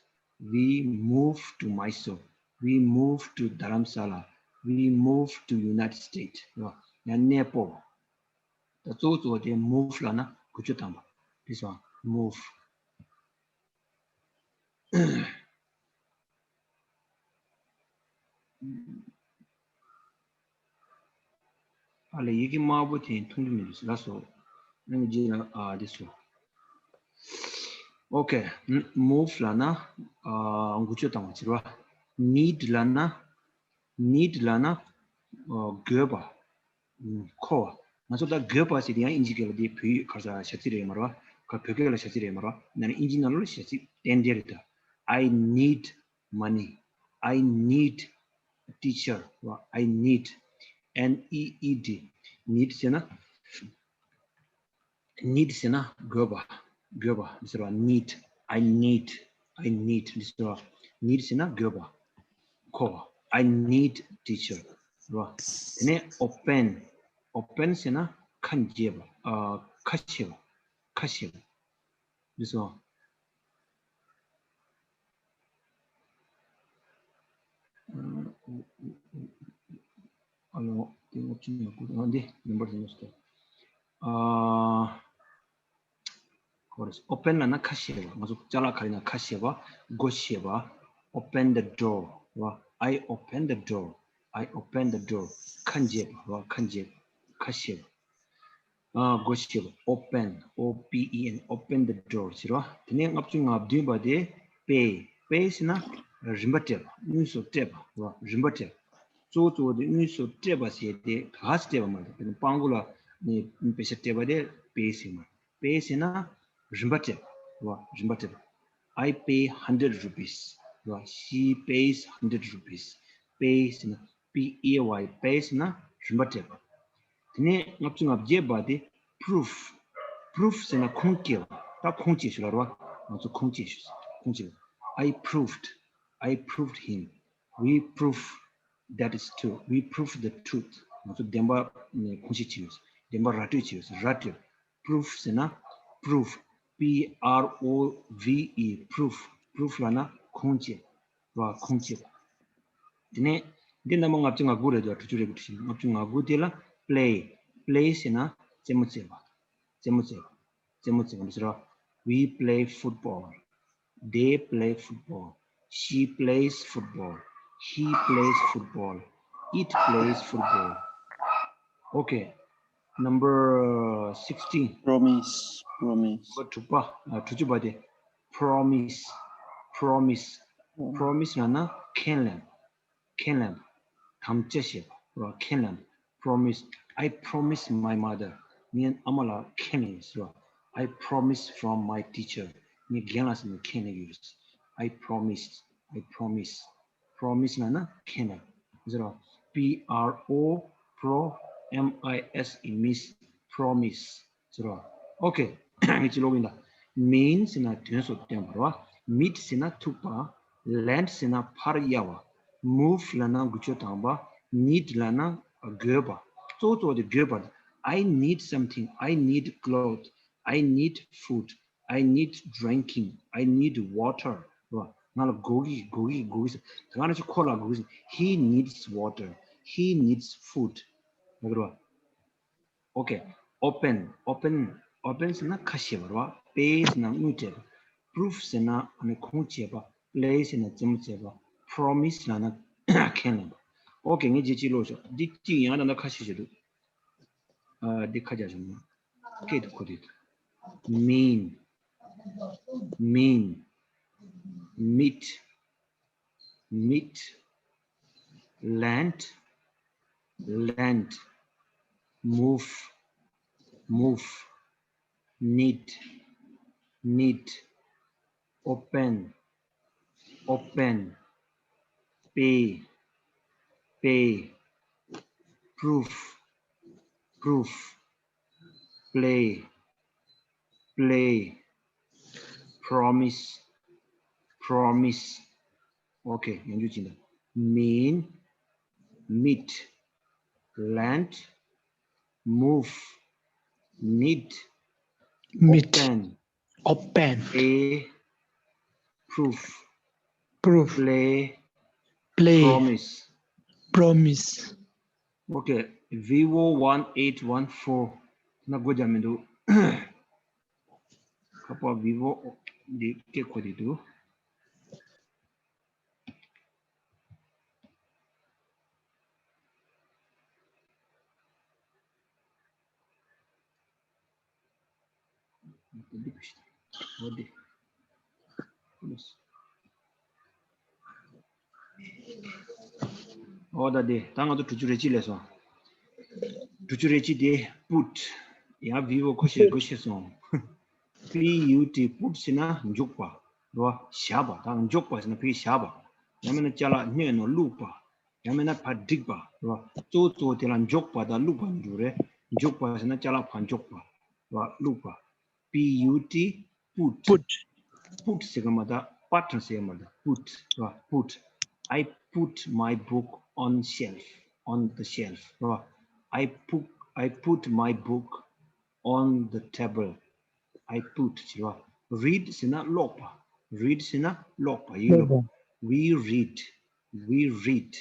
We move to Mysore. We move to Dharamsala. We move to United States. ར། ཡང་གནས་སྤོ་བ། ད་གཙོ་བོ་གཙོ་བོ་དེ་move ལབ་ན་འགུལ་སྐྱོད་བཏང་བ། This one, move. ཨ་ལས། ཡི་གེ་དམར་པོ་དེ་མཐོང་གི་མི་འདུག་ལགས་སོ། ཨ་ནི་རྗེས་ལ་ཨ་འདི་སོ། Okay. Move ལབ་ན་ཨ་འགུལ་སྐྱོད་བཏང་བ་ཟེར་བ། Need ལབ་ན། Need ལབ་ན་ཨ་དགོས་པ། ཨ་མཁོ་བ། ང་ཚོ་ད་དགོས་པ་ཟེར་དེ་ཡང་ཨིན་ཇི་སྐད་ལ་དེ་བོད་ཡིག་ག་རེ་ཟེར། ཞྭ་ཚིག་རེད་མ་རེད་བ། ག་བོད་སྐད་ལ་ཞྭ་ཚིག་རེད་མ་རེད་བ། ན་ནི་ཨིན་ཇི་ནང་ལོགས་ལ་ཞྭ་ཚིག་ཏན་ཏན་རེད་ད། I need money. I need a teacher. I need. N E E D. Need ཟེར་ན། Need ཟེར་ན་དགོས་པ། དགོས་པ་འདི་ཟེར་བ། Need. I need. I need འདི་ཟེར་བ། Need ཟེར་ན་དགོས་པ། མཁོ་བ། I need teacher རེད་བ། དེ་ནས་open. Open ཟེར་ན་ཁ་འབྱེད་པ། ཨ། ཁ་ཕྱེ་བ། ཁ་ཕྱེ་བ། འདི་ཟེར་བ། ཨ་ལོ། དེ་ངོ་ཅི་ཡང་ཀུ་ཨ་འདི་ནམ་བར་དེ་ངོ་སྟེ། ཨ། ཁོ་རེ། Open ལབ་ན་ཁ་ཕྱེ་བ། ང་ཚོ་ཅ་ལག་ག་རེ་ན་ཁ་ཕྱེ་བ། སྒོ་ཕྱེ་བ། Open the door རེད་བ། I open the door. I open the door. ཁ་འབྱེད་པ་རེད་བ། ཁ་འབྱེད། ཁ་ཕྱེ་བ། ཨ། སྒོ་ཕྱེ་བ། Open. O P E N. Open the door ཟེར་བ། དེ་ནས་ལྔ་བཅུ་ང་བདུན་པ་དེ་pay. Pay ཟེར་ན་རིན་པ་སྤྲད་པ། དངོས་སུ་སྤྲད་པ་རེད་བ། རིན་པ་སྤྲད་པ། གཙོ་བོ་གཙོ་བོ་དེ་དངོས་སུ་སྤྲད་པ་ཟེར་དེ་ག་ས་སྤྲད་པ་མ་རེད། དཔེར་ན་སྤྲད་པ་ལ་ནི་པེ་ཤ་སྤྲད་པ་དེ་pay ཟེར་མ་རེད། Pay ཟེར་ན་རིན་པ་སྤྲད་པ་རེད་བ། རིན་པ་སྤྲད་པ། I pay hundred rupees རེད་བ། She pays hundred rupees. Pay ཟེར་ན་ P A Y, pay ཟེར་ན་རིན་པ་སྤྲད་པ། དེ་ནས་ལྔ་བཅུ་ང་བརྒྱད་པ་དེ་proof། proof ཟེར་ན་ཁུངས་སྐྱེལ་བ། ད་ཁུངས་སྐྱེལ་ཞུ་ལ་རོ། ང་ཚོ་ཁུངས་སྐྱེལ་ཞུ། ཁུངས་སྐྱེལ། I proved, I proved him. We prove that is true. We prove the truth. ང་ཚོ་བདེན་པ་ནས་ཁུངས་སྐྱེལ་བྱས་ཡོད། བདེན་པ་ར་སྤྲོད་བྱས་ཡོད། ར་སྤྲོད། proof ཟེར་ན་prove, P R O V E, proof. proof ལབ་ན་ཁུངས་སྐྱེལ་བ། ཁུངས་སྐྱེལ། དེ་ནས་འདི་ནམ་བར་ལྔ་བཅུ་ང་དགུ་རེད་འདུག་དྲུག་ཅུ་རེ་དགུ་དྲུག་ཅུ། ལྔ་བཅུ་ང་དགུ་དེ་ལ་play, play ཟེར་ན་རྩེད་མོ་རྩེ་བ། རྩེད་མོ་རྩེ་བ། རྩེད་མོ་རྩེ་བ་འདི་ཟེར་བ། We play football. They play football. She plays football. He plays football. It plays football. Okay. Number sixteen. Promise, promise. དྲུག་པ། ཨ། དྲུག་ཅུ་པ་དེ། Promise, promise. ཨོ། Promise ལབ་ན་ཁས་ལེན། ཁས་ལེན། དམ་བཅའ་བཞེས་པ། ཁས་ལེན། Promise. I promise my mother. ངས་ཨ་མ་ལ་ཁས་ལེན་ཡོད་ཟེར་བ། I promise from my teacher. ངས་རྒན་ལགས་ཟེར་ནས་ཁས་ལེན་ཡོད། I promise. I promise. promise ལབ་ན་ཁས་ལེན་ཟེར་བ། P R O, pro, M I S E, miss, promise ཟེར་བ། Okay. ངས་ཅིག་ཀློག་གིན་ད། mean ཟེར་ན་དོན་སོགས་སྟོན་པ་རེད་བ། meet ཟེར་ན་ཐུག་པ། land ཟེར་ན་ཕར་གཡར་བ། move ལབ་ན་འགུལ་སྐྱོད་བཏང་བ། need ལབ་ན་དགོས་པ། གཙོ་བོ་གཙོ་བོ་དེ་དགོས་པ། I need something. I need cloth. I need food. I need drinking. I need water. རེད་བ། ང་ལ་དགོས་ཀྱི་དགོས་ཀྱི་དགོས་ཀྱི་ཟེར། ད་ག་ནང་བཞིན་ཁོ་ལ་དགོས་ཀྱི་ཟེར། He needs water. He needs food. རེད་བ། Okay. open, open, open ཟེར་ན་ཁ་ཕྱེ་བ་རེད་བ། pay ཟེར་ན་དངུལ་སྤྲད་པ། proof ཟེར་ན་ཨ་ནི་ཁུངས་སྐྱེལ་བ། play ཟེར་ན་རྩེད་མོ་རྩེ་བ། promise ལབ་ན་ཁས་ལེན་པ། Okay. ངས་རྗེས་གཅིག་ཀློག་ཤོག་འདི་གཅིག་ཡང་ད་ལྟ་ཁ་ཕྱེ་བཞག་འདུག་ཨ། འདི་ཁ་རྒྱག་བྱུང་ན། སྐད་དུ་གོ་དུས། mean, mean, meet, meet, land, land, move, move, need, need, open, open, pay, pay, proof, proof, play, play, promise, promise. Okay. ཡང་བསྐྱར་ཅིག་ད། mean, meet, land, move, need, meet, open, open, pay, proof, proof, play, play, promise, promise. Okay. Vivo one eight one four. ན་སྒོ་རྒྱག་མི་འདུག་ཁ་པར་Vivo འདི་སྐད་གོ་བསྡད་འདུག་འདི་འདི། འོ་ད་འདི། ད་ང་ཚོ་དྲུག་ཅུ་རེ་གཅིག་ལས་སོང་། དྲུག་ཅུ་རེ་གཅིག་དེ་put། ཡང་Vivo ཁོ་ཤེས་དགོས་ཤེས་སོང་། P U T, put ཟེར་ན་འཇུག་པ། རེད་བ། བཞག་པ། ད་འཇོག་པ་ཟེར་ན་ཕ་གི་བཞག་པ། ཡང་མིན་ན་ཅ་ལག་སྣོད་ནང་བླུགས་པ། ཡང་མིན་ན་ཕར་བསྒྲིགས་པ། རེད་བ། གཙོ་བོ་གཙོ་བོ་དེ་ལ་འཇོག་པ་དང་བླུགས་པ་གཉིས་འདུག་རེད། འཇོག་པ་ཟེར་ན་ཅ་ལག་ཕར་འཇོག་པ། རེད་བ། བླུགས་པ། P U T, put. put. put ཟེར་གི་མ་ད། པ་ཊ་ཟེར་གི་མ་ད། put. རེད་བ། put. I put my book on shelf, on the shelf. རེད་བ། I put, I put my book on the table. I put ཟེར་བ། read ཟེར་ན་ཀློག་པ། read ཟེར་ན་ཀློག་པ། ཡིག་ཀློག་པ། ཀློག་པ། We read. We read.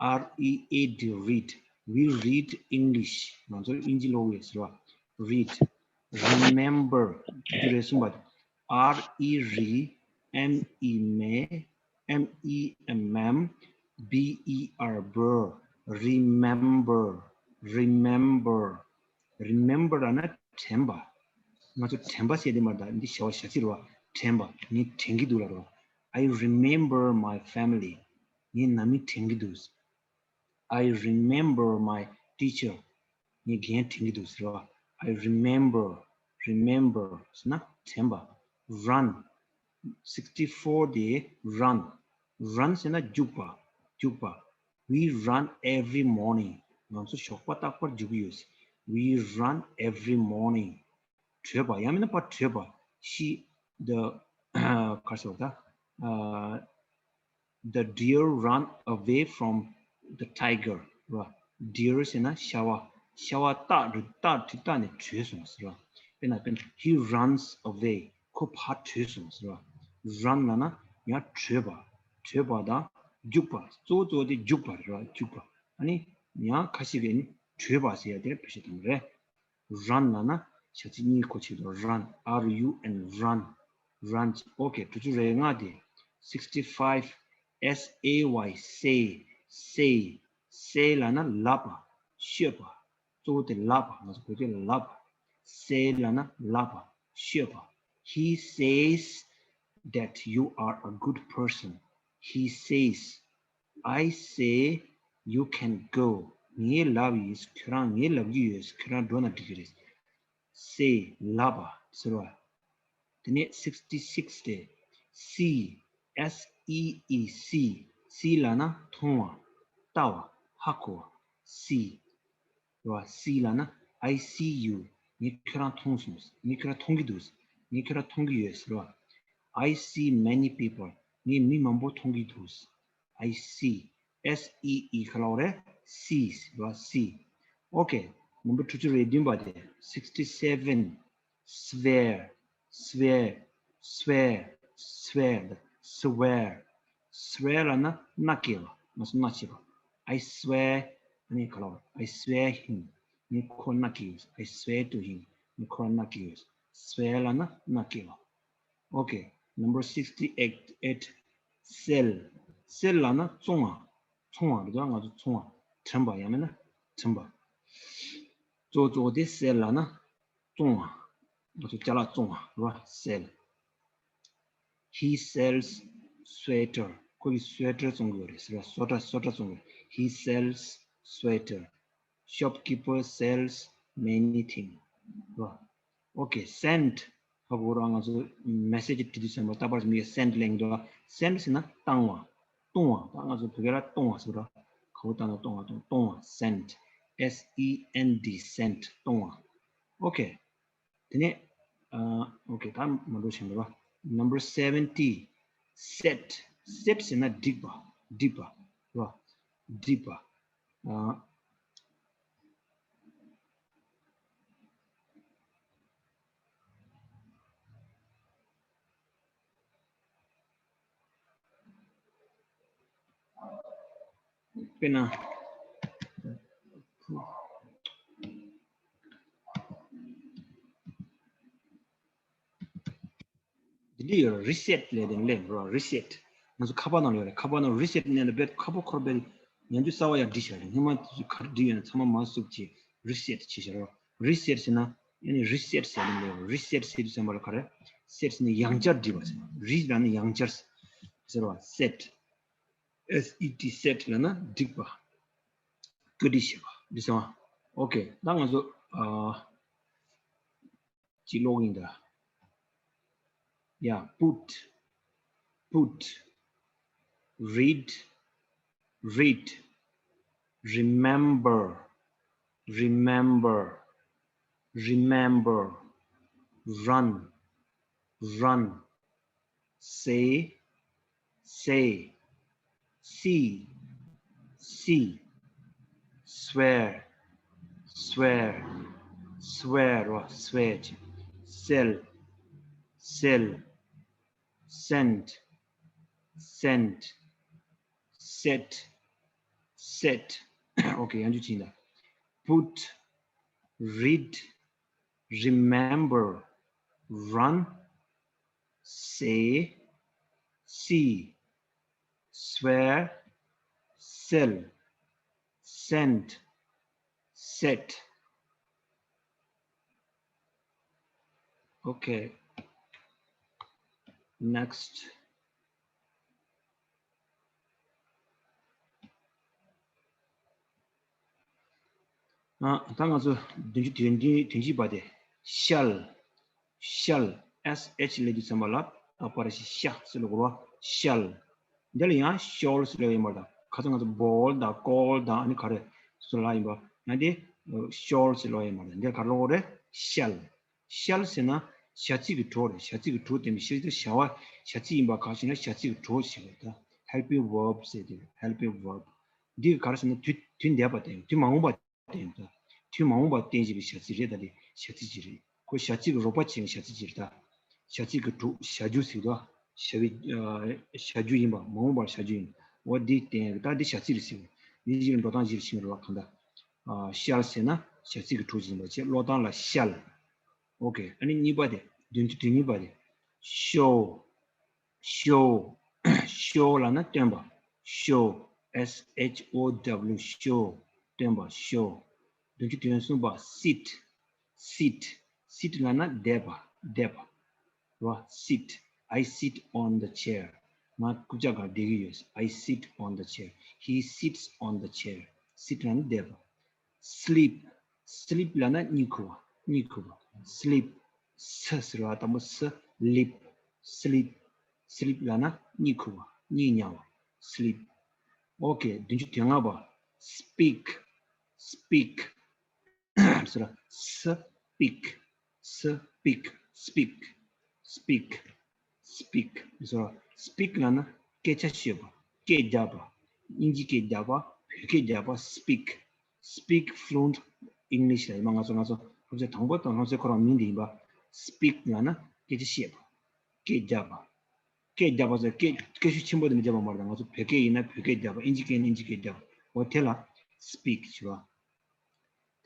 R E A D, read. We read English. ང་ཚོ་དབྱིན་ཇི་ཀློག་ཡོད་ཟེར་བ། read. remember. དྲུག་ཅུ་རེ་གསུམ་པ། R E re, M E me, M E M M, B E R, ber. remember. remember. remember ལབ་ན་དྲན་པ། ང་ཚོ་དྲན་པ་ཟེར་དེ་མ་རེད། ད་འདི་བྱ་བ་བྱ་ཚིག་རེད་བ། དྲན་པ། ངས་དྲན་གྱི་འདུག་ལབ་རེད་བ། I remember my family. ངས་ནང་མི་དྲན་གྱི་འདུག I remember my teacher. ངས་རྒན་དྲན་གྱི་འདུག་ཟེར་བ། I remember, remember ཟེར་ན་དྲན་པ། run, sixty-four དེ་run. run ཟེར་ན་རྒྱུག་པ། རྒྱུག་པ། We run every morning. ང་ཚོ་ཞོགས་པ་རྟག་པར་རྒྱུག་གི་ཡོད། We run every morning. བྲོས་པ། ཡང་མིན་ན་ཕར་བྲོས་པ། She, the, ག་རེ་ཟེར་བ་ད། ཨ། The deer ran away from the tiger. ར། Deer ཟེར་ན་ཤ་བ། ཤ་བ་སྟག་རི་སྟག་གྲི་སྟག་ནས་བྲོས་སོང་ཟེར་བ། དཔེར་ན་དཔེར་ན། He runs away. ཁོ་ཕར་བྲོས་སོང་ཟེར་བ། Run ལབ་ན་ཡང་བྲོས་པ། བྲོས་པ་དང་རྒྱུག་པ། གཙོ་བོ་གཙོ་བོ་དེ་རྒྱུག་པ་རེད་བ། རྒྱུག་པ། ཨ་ནི་ཡང་ཁ་ཤས་ཀྱིས་ནི་བྲོས་པ་ཟེར་ཡ་དེ་བེད་སྤྱོད་བཏང་གི་རེད། Run ལབ་ན་བྱ་ཚིག་གཉིས་གོ་ཆེད་དུ། Run, R U N, run. Run. Okay, དྲུག་ཅུ་རེ་ལྔ་དེ། Sixty-five, S A Y, say, say. Say ལབ་ན་ལབ་པ། ཤོད་པ། གཙོ་བོ་དེ་ལབ་པ། ང་ཚོ་བོད་སྐད་ལ་ལབ་པ། Say ལབ་ན་ལབ་པ། ཤོད་པ། He says that you are a good person. He says. I say you can go. ངས་ལབ་ཡིན། ཁྱོད་རང་། ངས་ལབ་ཀྱི་ཡོད། ཁྱོད་རང་འགྲོ་ན་འགྲིག་གི་རེད། Say ལབ་པ་ཟེར་བ། དེ་ནས་sixty-six དེ། See, S E E, see. See ལབ་ན་མཐོང་བ། ལྟ་བ། ཧ་གོ་བ། See. རེད་བ། See ལབ་ན་I see you. ངས་ཁྱོད་རང་མཐོང་སོང་། ངས་ཁྱོད་རང་མཐོང་གི་འདུག་ངས་ཁྱོད་རང་མཐོང་གི་ཡོད་ཟེར་བ། I see many people. ངས་མི་མང་པོ་མཐོང་གི་འདུག I see. S E E ག་ལབ་རེད། Sees རེད་བ། See. Okay. ནམ་བར་དྲུག་ཅུ་རེ་བདུན་པ་དེ། Sixty-seven. Swear, swear, swear, swear, swear. Swear ལབ་ན་མནའ་སྐྱེལ་བ། ང་ཚོ་མནའ་བྱེད་པ། I swear. ཨ་ནི་ག་ལབ། I swear him. ངས་ཁོ་མནའ་སྐྱེལ་ཡོད། I swear to him. ངས་ཁོ་ལ་མནའ་སྐྱེལ་ཡོད། Swear ལབ་ན་མནའ་སྐྱེལ་བ། Okay. Number sixty-eight, eight. Sell. Sell ལབ་ན་བཙོང་བ། བཙོང་བ་རེད་དོ། ང་ཚོ་བཙོང་བ། བྲིམ་པ། ཡང་མིན་ན་བྲིམ་པ། གཙོ་བོ་གཙོ་བོ་དེ་sell ལབ་ན་བཙོང་བ། ང་ཚོ་ཅ་ལག་བཙོང་བ་རེད་བ། Sell. He sells sweater. ཁོ་གིས་སུ་ཝེ་ཊར་བཙོང་གི་ཡོད་རེད་ཟེར་བ། སོ་ཊར། སོ་ཊར་བཙོང་གི་ཡོད། He sells sweater. Shopkeeper sells many things. རེད་བ། Okay, send. ཧ་གོ་ར། ང་ཚོ་མེ་སེ་ཇི་བྲིས་དུས་ཙམ་པ་རྟག་པར་མི་ཡ་send ལེན་གྱི་འདུག Send ཟེར་ན་བཏང་བ། གཏོང་བ། ད་ང་ཚོ་བོད་སྐད་ལ་གཏོང་བ་ཟེར་བ། ག་བོ་བཏང་ན་གཏོང་བ། གཏོང་བ། Send. S E N D, send. གཏོང་བ། Okay. དེ་ནས། ཨ། Okay, ད་མ་འགྲོ་ཆེན་པོ་ར། Number seventy. Set. Set ཟེར་ན་སྒྲིག་པ། སྒྲིག་པ་ར། སྒྲིག་པ། ཨ། དཔེར་ན། འདི་འདྲ་ཡོད་རེད། རི་སེཊ་ལབ་དེ་སླེབས་རོ། རི་སེཊ། ང་ཚོ་ཁ་པར་ནང་ལ་ཡོད་རེད། ཁ་པར་ནང་རི་སེཊ་ནས་ལ་བེད་ཁ་པར་ཁོར་བེད་ཉན་དུས་གསར་བ་ཡར་བྲིས་བཞག་རེད། སྔོན་མ་དེ་ཚོ་ག་རེ་བྲིས་ཡོད་ན་ཚང་མ་མར་བསུབ་ཅིག་རི་སེཊ་བྱས་བཞག་རོ། རི་སེཊ་ཟེར་ན་ཡང་ནི་རི་སེཊ་ཟེར་ནི་ལས་རི་སེཊ་ཟེར་དུས་ཙམ་པ་ལ་ག་རེ། སེཊ་ཟེར་ནི་ཡང་བསྐྱར་བྲིས་པ་ཟེར་ན། རི་ལ་ནི་ཡང་བསྐྱར་ཟེར་བ། སེཊ། S E T, set ལབ་ན་སྒྲིག་པ། བཀོད་སྒྲིག་བྱེད་པ། འདི་ཚང་མ། Okay, ད་ང་ཚོ་ཨ། ཅིག་ཀློག་ཡིན་ད། Yeah, put, put, read, read, remember, remember, remember, run, run, say, say, see, see, swear, swear, swear, རོ། Swear ཅིག sell, sell, send, send, set, set. Okay, ཡང་བསྐྱར་ཅིག་ཡིན་ད། Put, read, remember, run, say, see, swear, sell, send, set. Okay. Next. ཨ། ད་ང་ཚོ་བདུན་ཅུ་དོན་བདུན། དོན་གཅིག་པ་དེ། shall, shall, S H སླེབས་དུས་ཙམ་པ་ལ་ད་པར་ཤ་ཟེར་ལ་གོ་བ། Shall. འདི་ལ་ཡང་shall ཟེར་ལ་ཡོད་མ་རེད། ད་ ཁ་སང་ང་ཚོ་བོལ་དང་ཀོལ་དང་ཨ་ནི་ག་རེ་སུ་ལ་ཡིན་པ་ཡང་དེ་ཤོལ་ཟེར་ལོ་ཡིན་མ་རེད། འདིར་ག་རེ་ལོ་རེད། ཤལ། ཤལ་ཟེར་ན་བྱ་ཚིག་གི་གྲོགས་རེད། བྱ་ཚིག་གི་གྲོགས་དེ་མི་ཤེས་དུས་བྱ་བ་བྱ་ཚིག་ཡིན་པ་ག་ཞིག་ན་བྱ་ཚིག་གི་གྲོགས་ཞིག་རེད། ད་helping verb ཟེར་དེ་helping verb འདི་ག་རེ་ཟེར་ན་དུས་དུས་འདས་པ་དེ་དུས་མ་འོངས་པ། དེ་ཡིན་ད། དུས་མ་འོངས་པར་བརྟེན་བཞིན་པའི་བྱ་ཚིག་རེད། ད་དེ་བྱ་ཚིག་ཅིག་རེད། ཁོ་བྱ་ཚིག་གི་རོགས་པ་བྱེད་པའི་བྱ་ཚིག་ཅིག་རེད་ད། བྱ་ཚིག་གི་དྲུག་བྱ་རྒྱུ་ཟེར་དོ། བྱ་བའི་བྱ་རྒྱུ་ཡིན་པ་མ་འོངས་པར་བྱ་རྒྱུ་ཡིན། འོ་འདི་བརྟེན་ད་འདི་བྱ་ཚིག་རེད་ཟེར། འདི་གཅིག་ལ་འགྲོ་སྟངས་གཅིག་ལ་ཕྱིན་རོགས་གང་ད། ཤལ་ཟེར་ན་བྱ་ཚིག་གི་དྲུག་ཅིག་ཡིན་པ་བྱས་ཀློག་སྟངས་ལ་ཤལ། ཨོ་ཀེ། ཨ་ནི་གཉིས་པ་དེ་བདུན་ཅུ་དོན་གཉིས་པ་དེ་ཤོ། ཤོ། ཤོ་ལབ་ན་སྟོན་པ། ཤོ། S H O W ཤོ། སྟོན་པ་ཤོ། བདུན་ཅུ་དོན་གསུམ་པ་སིཊ། སིཊ། སིཊ་ལབ་ན་བསྡད་པ། བསྡད་པ། རོ། སིཊ། I sit on the chair. ང་རྐུབ་ཀྱག་སྒང་བསྡད་ཀྱི་ཡོད། I sit on the chair. He sits on the chair. སིཊ་ལབ་ན་བསྡད་པ། སི་ལིབ། སི་ལིབ་ལབ་ན་གཉིད་ཁུག་པ། གཉིད་ཁུག་པ། སི་ལིབ། ས་ཟེར་བ་དང་པོ་སི། ལིབ། སི་ལིབ། སི་ལིབ་ལབ་ན་གཉིད་ཁུག་པ། གཉིད་ཉལ་བ། སི་ལིབ། ཨོ་ཀེ། བདུན་ཅུ་དོན་ལྔ་པ། སི་པིག། སི་པིག། ཟེར་བ། སི་པིག། སི་པིག། སི་པིག། སི་པིག། སི་པིག། ཟེར་བ། སི་པིག་ལབ་ན་སྐད་ཆ་ཤོད་པ། སྐད་རྒྱབ་པ། དབྱིན་ཇི་སྐད་རྒྱབ་པ། བོད་སྐད་རྒྱབ་པ། སི་པིག། Speak fluent English ལ་ཡིན་པ། ང་ཚོ་ང་ཚོ་སློབ་ཚན་དང་པོ་དང་སློབ་ཚན་ཁོ་རང་མིང་འདི་ཡིན་པ། སི་པིག་ལབ་ན་སྐད་ཆ་བཤད་པ། སྐད་རྒྱབ་པ། སྐད་རྒྱབ་པ་ཟེར་སྐད་སྐད་ཤུགས་ཆེན་པོ་དེ་འདྲ་རྒྱབ་པ་མ་རེད། ང་ཚོ་བོད་སྐད་ཡིན་ན་བོད་སྐད་རྒྱབ་པ། དབྱིན་ཇི་སྐད་ཡིན་ན་དབྱིན་ཇི་སྐད་རྒྱབ་པ། འོ་དེ་ལ་སི་པིག་ཞུ་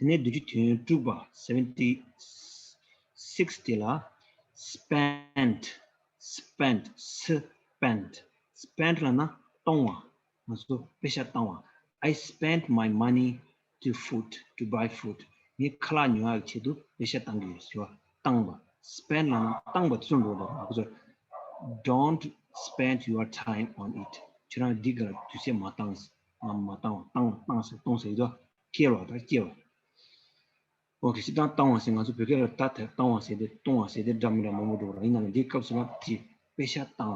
བ། དེ་ནས་བདུན་ཅུ་དོན་དྲུག་པ། Seventy six དེ་ལ་སི་པེན་ཌི། སི་པེན་ཌི། སི་པེན་ཌི། སི་པེན་ཌི་ལབ་ན་གཏོང་བ། ང་ཚོ་པེ་ཤ་བཏང་བ། I spent my money to food, to buy food. ངས་ཁ་ལག་ཉོ་ཡག་ཆེད་དུ་པེ་ཤ་བཏང་གི་ཡོད་ཟེར་བ། བཏང་བ། སི་པེན་ཌི་ལབ་ན་བཏང་བ་དེ་ཚོ་འགྲོ་འདུག་ང་ཚོ། Don't spend your time on it. ཁྱེད་རང་འདི་ག་ལ་དུས་ཚོད་མ་བཏང་། ང་མ་བཏང་བ། བཏང་བ། བཏང་ཟེར་གཏོང་ཟེར་ཡོད་དོ། སྐྱེལ་བ་དང་སྐྱེལ་བ། ཨོ་ཁེ། སྤྱིར་བཏང་བཏང་བ་ཟེར་ང་ཚོ་བོད་སྐད་ལ་ད་དེ་བཏང་བ་ཟེར་ཏེ་གཏོང་བ་ཟེར་ཏེ་འདྲ་མི་འདྲ་མང་པོ་འགྲོ་ར། ཡིན་ན་ལ་འདིའི་སྐབས་སུ་ལ་དེ་པེ་ཤ་བཏང་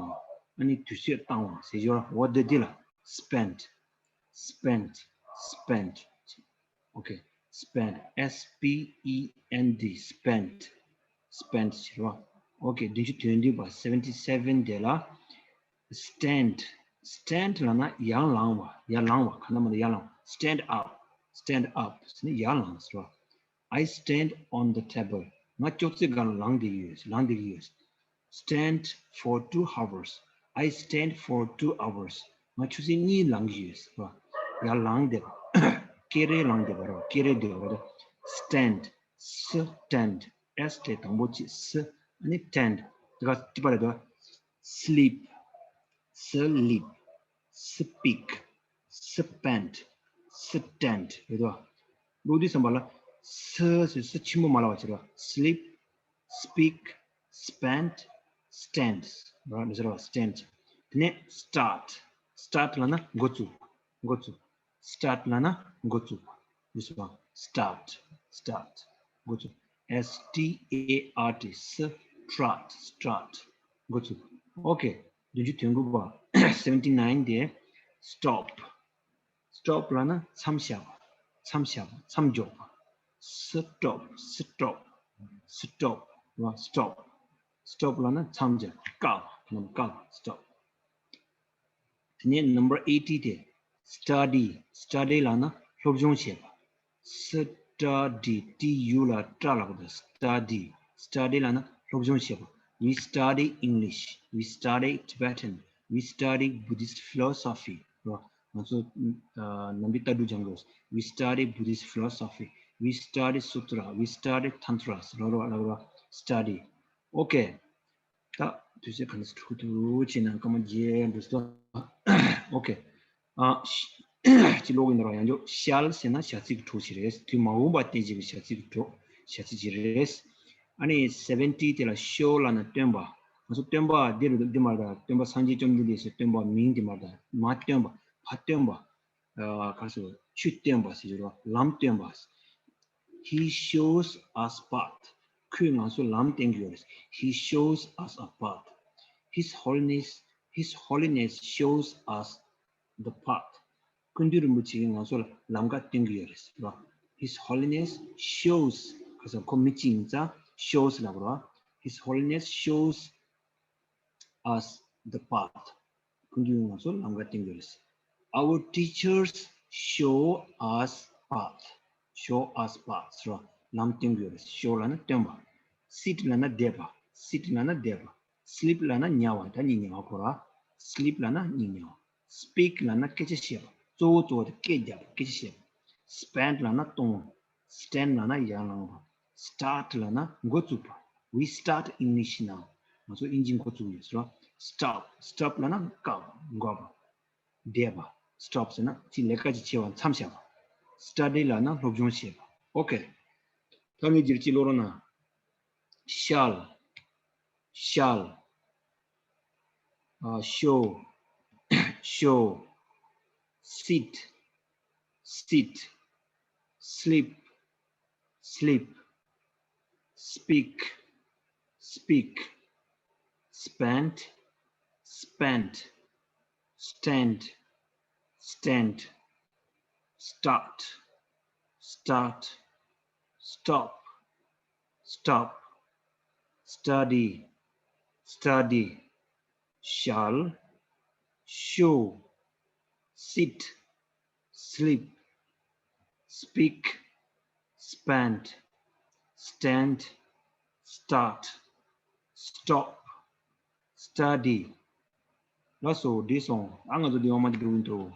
བ། ཨ་ནི་དུས་ཚོད་བཏང་བ་ཟེར་ཡོད་ར། འོ་དེ་འདི་ལ་སི་པེན་ཌི། སི་པེན་ཌི། སི་པེན་ཌི། ཨོ་ཁེ། སི་པེན་ཌི། S P E N D. སི་པེན་ཌི། སི་པེན་ཌི་ཟེར་བ། ཨོ་ཁེ། བདུན་ཅུ་དོན་བདུན་པ། Seventy seven དེ་ལ་སི་ཊེན་ཌི། སི་ཊེན་ཌི་ལབ་ན་ཡར་ལངས་པ། ཡར་ལངས་པ། ག་ན་མ་ན་ཡར་ལངས། Stand up. Stand up ཟེར་ན་ཡར་ལངས་ཟེར་བ། I stand on the table. ང་ཅོག་ཙེ་སྒང་ལངས་བསྡད་ཀྱི་ཡོད། ལངས་བསྡད་ཀྱི་ཡོད། Stand for two hours. I stand for two hours. ང་ཆུ་ཚོད་གཉིས་ལངས་ཀྱི་ཡོད་ཟེར་བ། ཡར་ལངས་བསྡད་པ། ཀེ་རེ་ལངས་བསྡད་པ་རེད་བ། ཀེ་རེ་བསྡད་པ་རེད། སི་ཊེན་ཌི། སི་ཊེན་ཌི། ཨེས་དེ་དང་པོ་གཅིག་སི། ཨ་ནི་ཊེན་ཌི། དེ་ག་གཅིག་པ་རེད་དོ། སི་ལིབ། སི་ལིབ། སི་པིག། སི་པེན་ཌི། སི་ཊེན་ཌི་རེད་དོ། ཀློག་དུས་ཙམ་པ་ལ་སི་ཟེར་སི་ཆེན་པོ་མ་ལབ་པ་བྱེད་རོགས། སི་ལིབ། སི་པིག། སི་པེན་ཌི། སི་ཊེན་ཌི། ར་མི་ཟེར་བ། སི་ཊེན་ཌི། དེ་ནས་སི་ཊཱར་ཊི། སི་ཊཱར་ཊི་ལབ་ན་འགོ་བཙུགས། འགོ་བཙུགས། སི་ཊཱར་ཊི་ལབ་ན་འགོ་བཙུགས་པ། མི་ཟེར་བ། སི་ཊཱར་ཊི། སི་ཊཱར་ཊི། འགོ་བཙུགས། S T A R T. སི་ཊཱར་ཊི། སི་ཊཱར་ཊི། འགོ་བཙུགས། ཨོ་ཁེ། བདུན་ཅུ་དོན་དགུ་པ། Seventy nine དེ་སི་ཊོབ། སི་ཊོབ་ལབ་ན་མཚམས་བཞག་པ། མཚམས་བཞག་པ། མཚམས་འཇོག་པ། སི་ཊོབ། སི་ཊོབ། སི་ཊོབ་ལབ། སི་ཊོབ། སི་ཊོབ་ལབ་ན་མཚམས་བཞག་པ། བཀག་པ། བཀག་པ། སི་ཊོབ། དེ་ནས་number eighty དེ། སི་ཊ་ཌི། སི་ཊ་ཌི་ལབ་ན་སློབ་སྦྱོང་བྱེད་པ། སི་ཊ་ཌི། ཊི་ཡུ་ལ་ཊ་ལབ་པ་དང་སི་ཊ་ཌི། སི་ཊ་ཌི་ལབ་ན་སློབ་སྦྱོང་བྱེད་པ། We study English. We study Tibetan. We study Buddhist philosophy. རོ། ང་ཚོ་ཨ་ནམ་རྒྱུན་ལྟ་གྲུབ་སྦྱང་དགོས། We study Buddhist philosophy. We study sutra. We study tantras. རོ་རོ་ལབ་རོ། སི་ཊ་ཌི། ཨོ་ཁེ། ད་དུས་ཚོད་ག་འདྲ་ཞིག་འགྲོ་གི་འདུག་བྱས་ན་སྐར་མ་བརྒྱད་འགྲོ་སོང་། ཨོ་ཁེ། ཨ་ཅི་ལོག་ཡིན་ནོ་ཡང་ཅོ། ཤལ་ཟེར་ན་བྱ་ཚིག་གི་གྲོགས་ཤིག་རེད། དུས་མ་འོངས་པ་བསྟན་བྱེད་ཀྱི་བྱ་ཚིག་གི་གྲོགས། བྱ་ཚིག་ཅིག་རེད། ཨ་ནི་སེ་བེན་ཊི་དེ་ལ་ཤོ་ལབ་ན་སྟོན་པ། ང་ཚོ་སྟོན་པ་འདི་རུ་འདི་མ་རེད། སྟོན་པ་སངས་རྒྱས་བཅོམ་ལྡན་འདས་སུ་སྟོན་པ་མིང་འདི་མ་རེད། མ་སྟོན་པ། ཕ་སྟོན་པ། ཨ་ག་རེ་ཟེར། ཆོས་སྟོན་པ་ཟེར་གྱི་རེད། ལམ་སྟོན་པ། He shows us path. ཁོས་ང་ཚོ་ལམ་སྟོན་གྱི་ཡོད་རེད། He shows us a path. His Holiness, His Holiness shows us the path. སྐུ་མདུན་རིན་པོ་ཆེ་གིས་ང་ཚོ་ལ་ལམ་ཁ་སྟོན་གྱི་ཡོད་རེད་ཟེར་བ། His Holiness shows ཁ་སང་ཁོ་མི་གཅིག་ཡིན་ཙང་shows ལབ་རོ། His Holiness shows us the path. སྐུ་མདུན་ང་ཚོ་ལམ་ཁ་སྟོན་གྱི་རེད། Our teachers show us path. Show us path. རོ། ལམ་སྟོན་གྱི་རེད། Show ལབ་ན་སྟོན་པ། Sit ལབ་ན་བསྡད་པ། Sit ལབ་ན་བསྡད་པ། Sleep ལབ་ན་ཉལ་བ། ད་གཉིད་ཉལ་བ་གོ་ར། Sleep ལབ་ན་གཉིད་ཉལ་བ། Speak ལབ་ན་སྐད་ཆ་བཤད་པ། གཙོ་བོ་གཙོ་བོ་དེ་སྐད་རྒྱག་པ། སྐད་ཆ་བཤད་པ། Spend ལབ་ན་གཏོང་བ། Stand ལབ་ན་ཡར་ལངས་པ། Start ལབ་ན་འགོ་བཙུགས་པ། We start English now. ང་ཚོ་ཨིན་ཇི་འགོ་བཙུགས་ཡོད་ཟེར་བ། Stop. Stop ལབ་ན་བཀག་པ། འགོག་པ། བསྡད་པ། Stop ཟེར་ན་ཅིག་ལས་ཀ་ཅིག་བྱེད་པ་མཚམས་བཞག་པ། Study ལབ་ན་སློབ་སྦྱོང་བྱེད་པ། Okay. ད་ངས་བསྒྱུར་ཅིག་ཀློག་རོགས་གནང་། Shall. Shall. Uh, show. Show. Sit. Sit. Sleep. Sleep. Speak. Speak. Spend. Spend. Stand. Stand. Start. Start. Stop. Stop. Study. Study. Shall. Show. Sit. Sleep. Speak. Spend. Stand. Start. Stop. Study. ལགས་སོ། འགྲིག་སོང་། ཨ་ང་ཚོ་འདི་ཡོང་མ་འགྲིག་འགྲོ་གི་འདུག་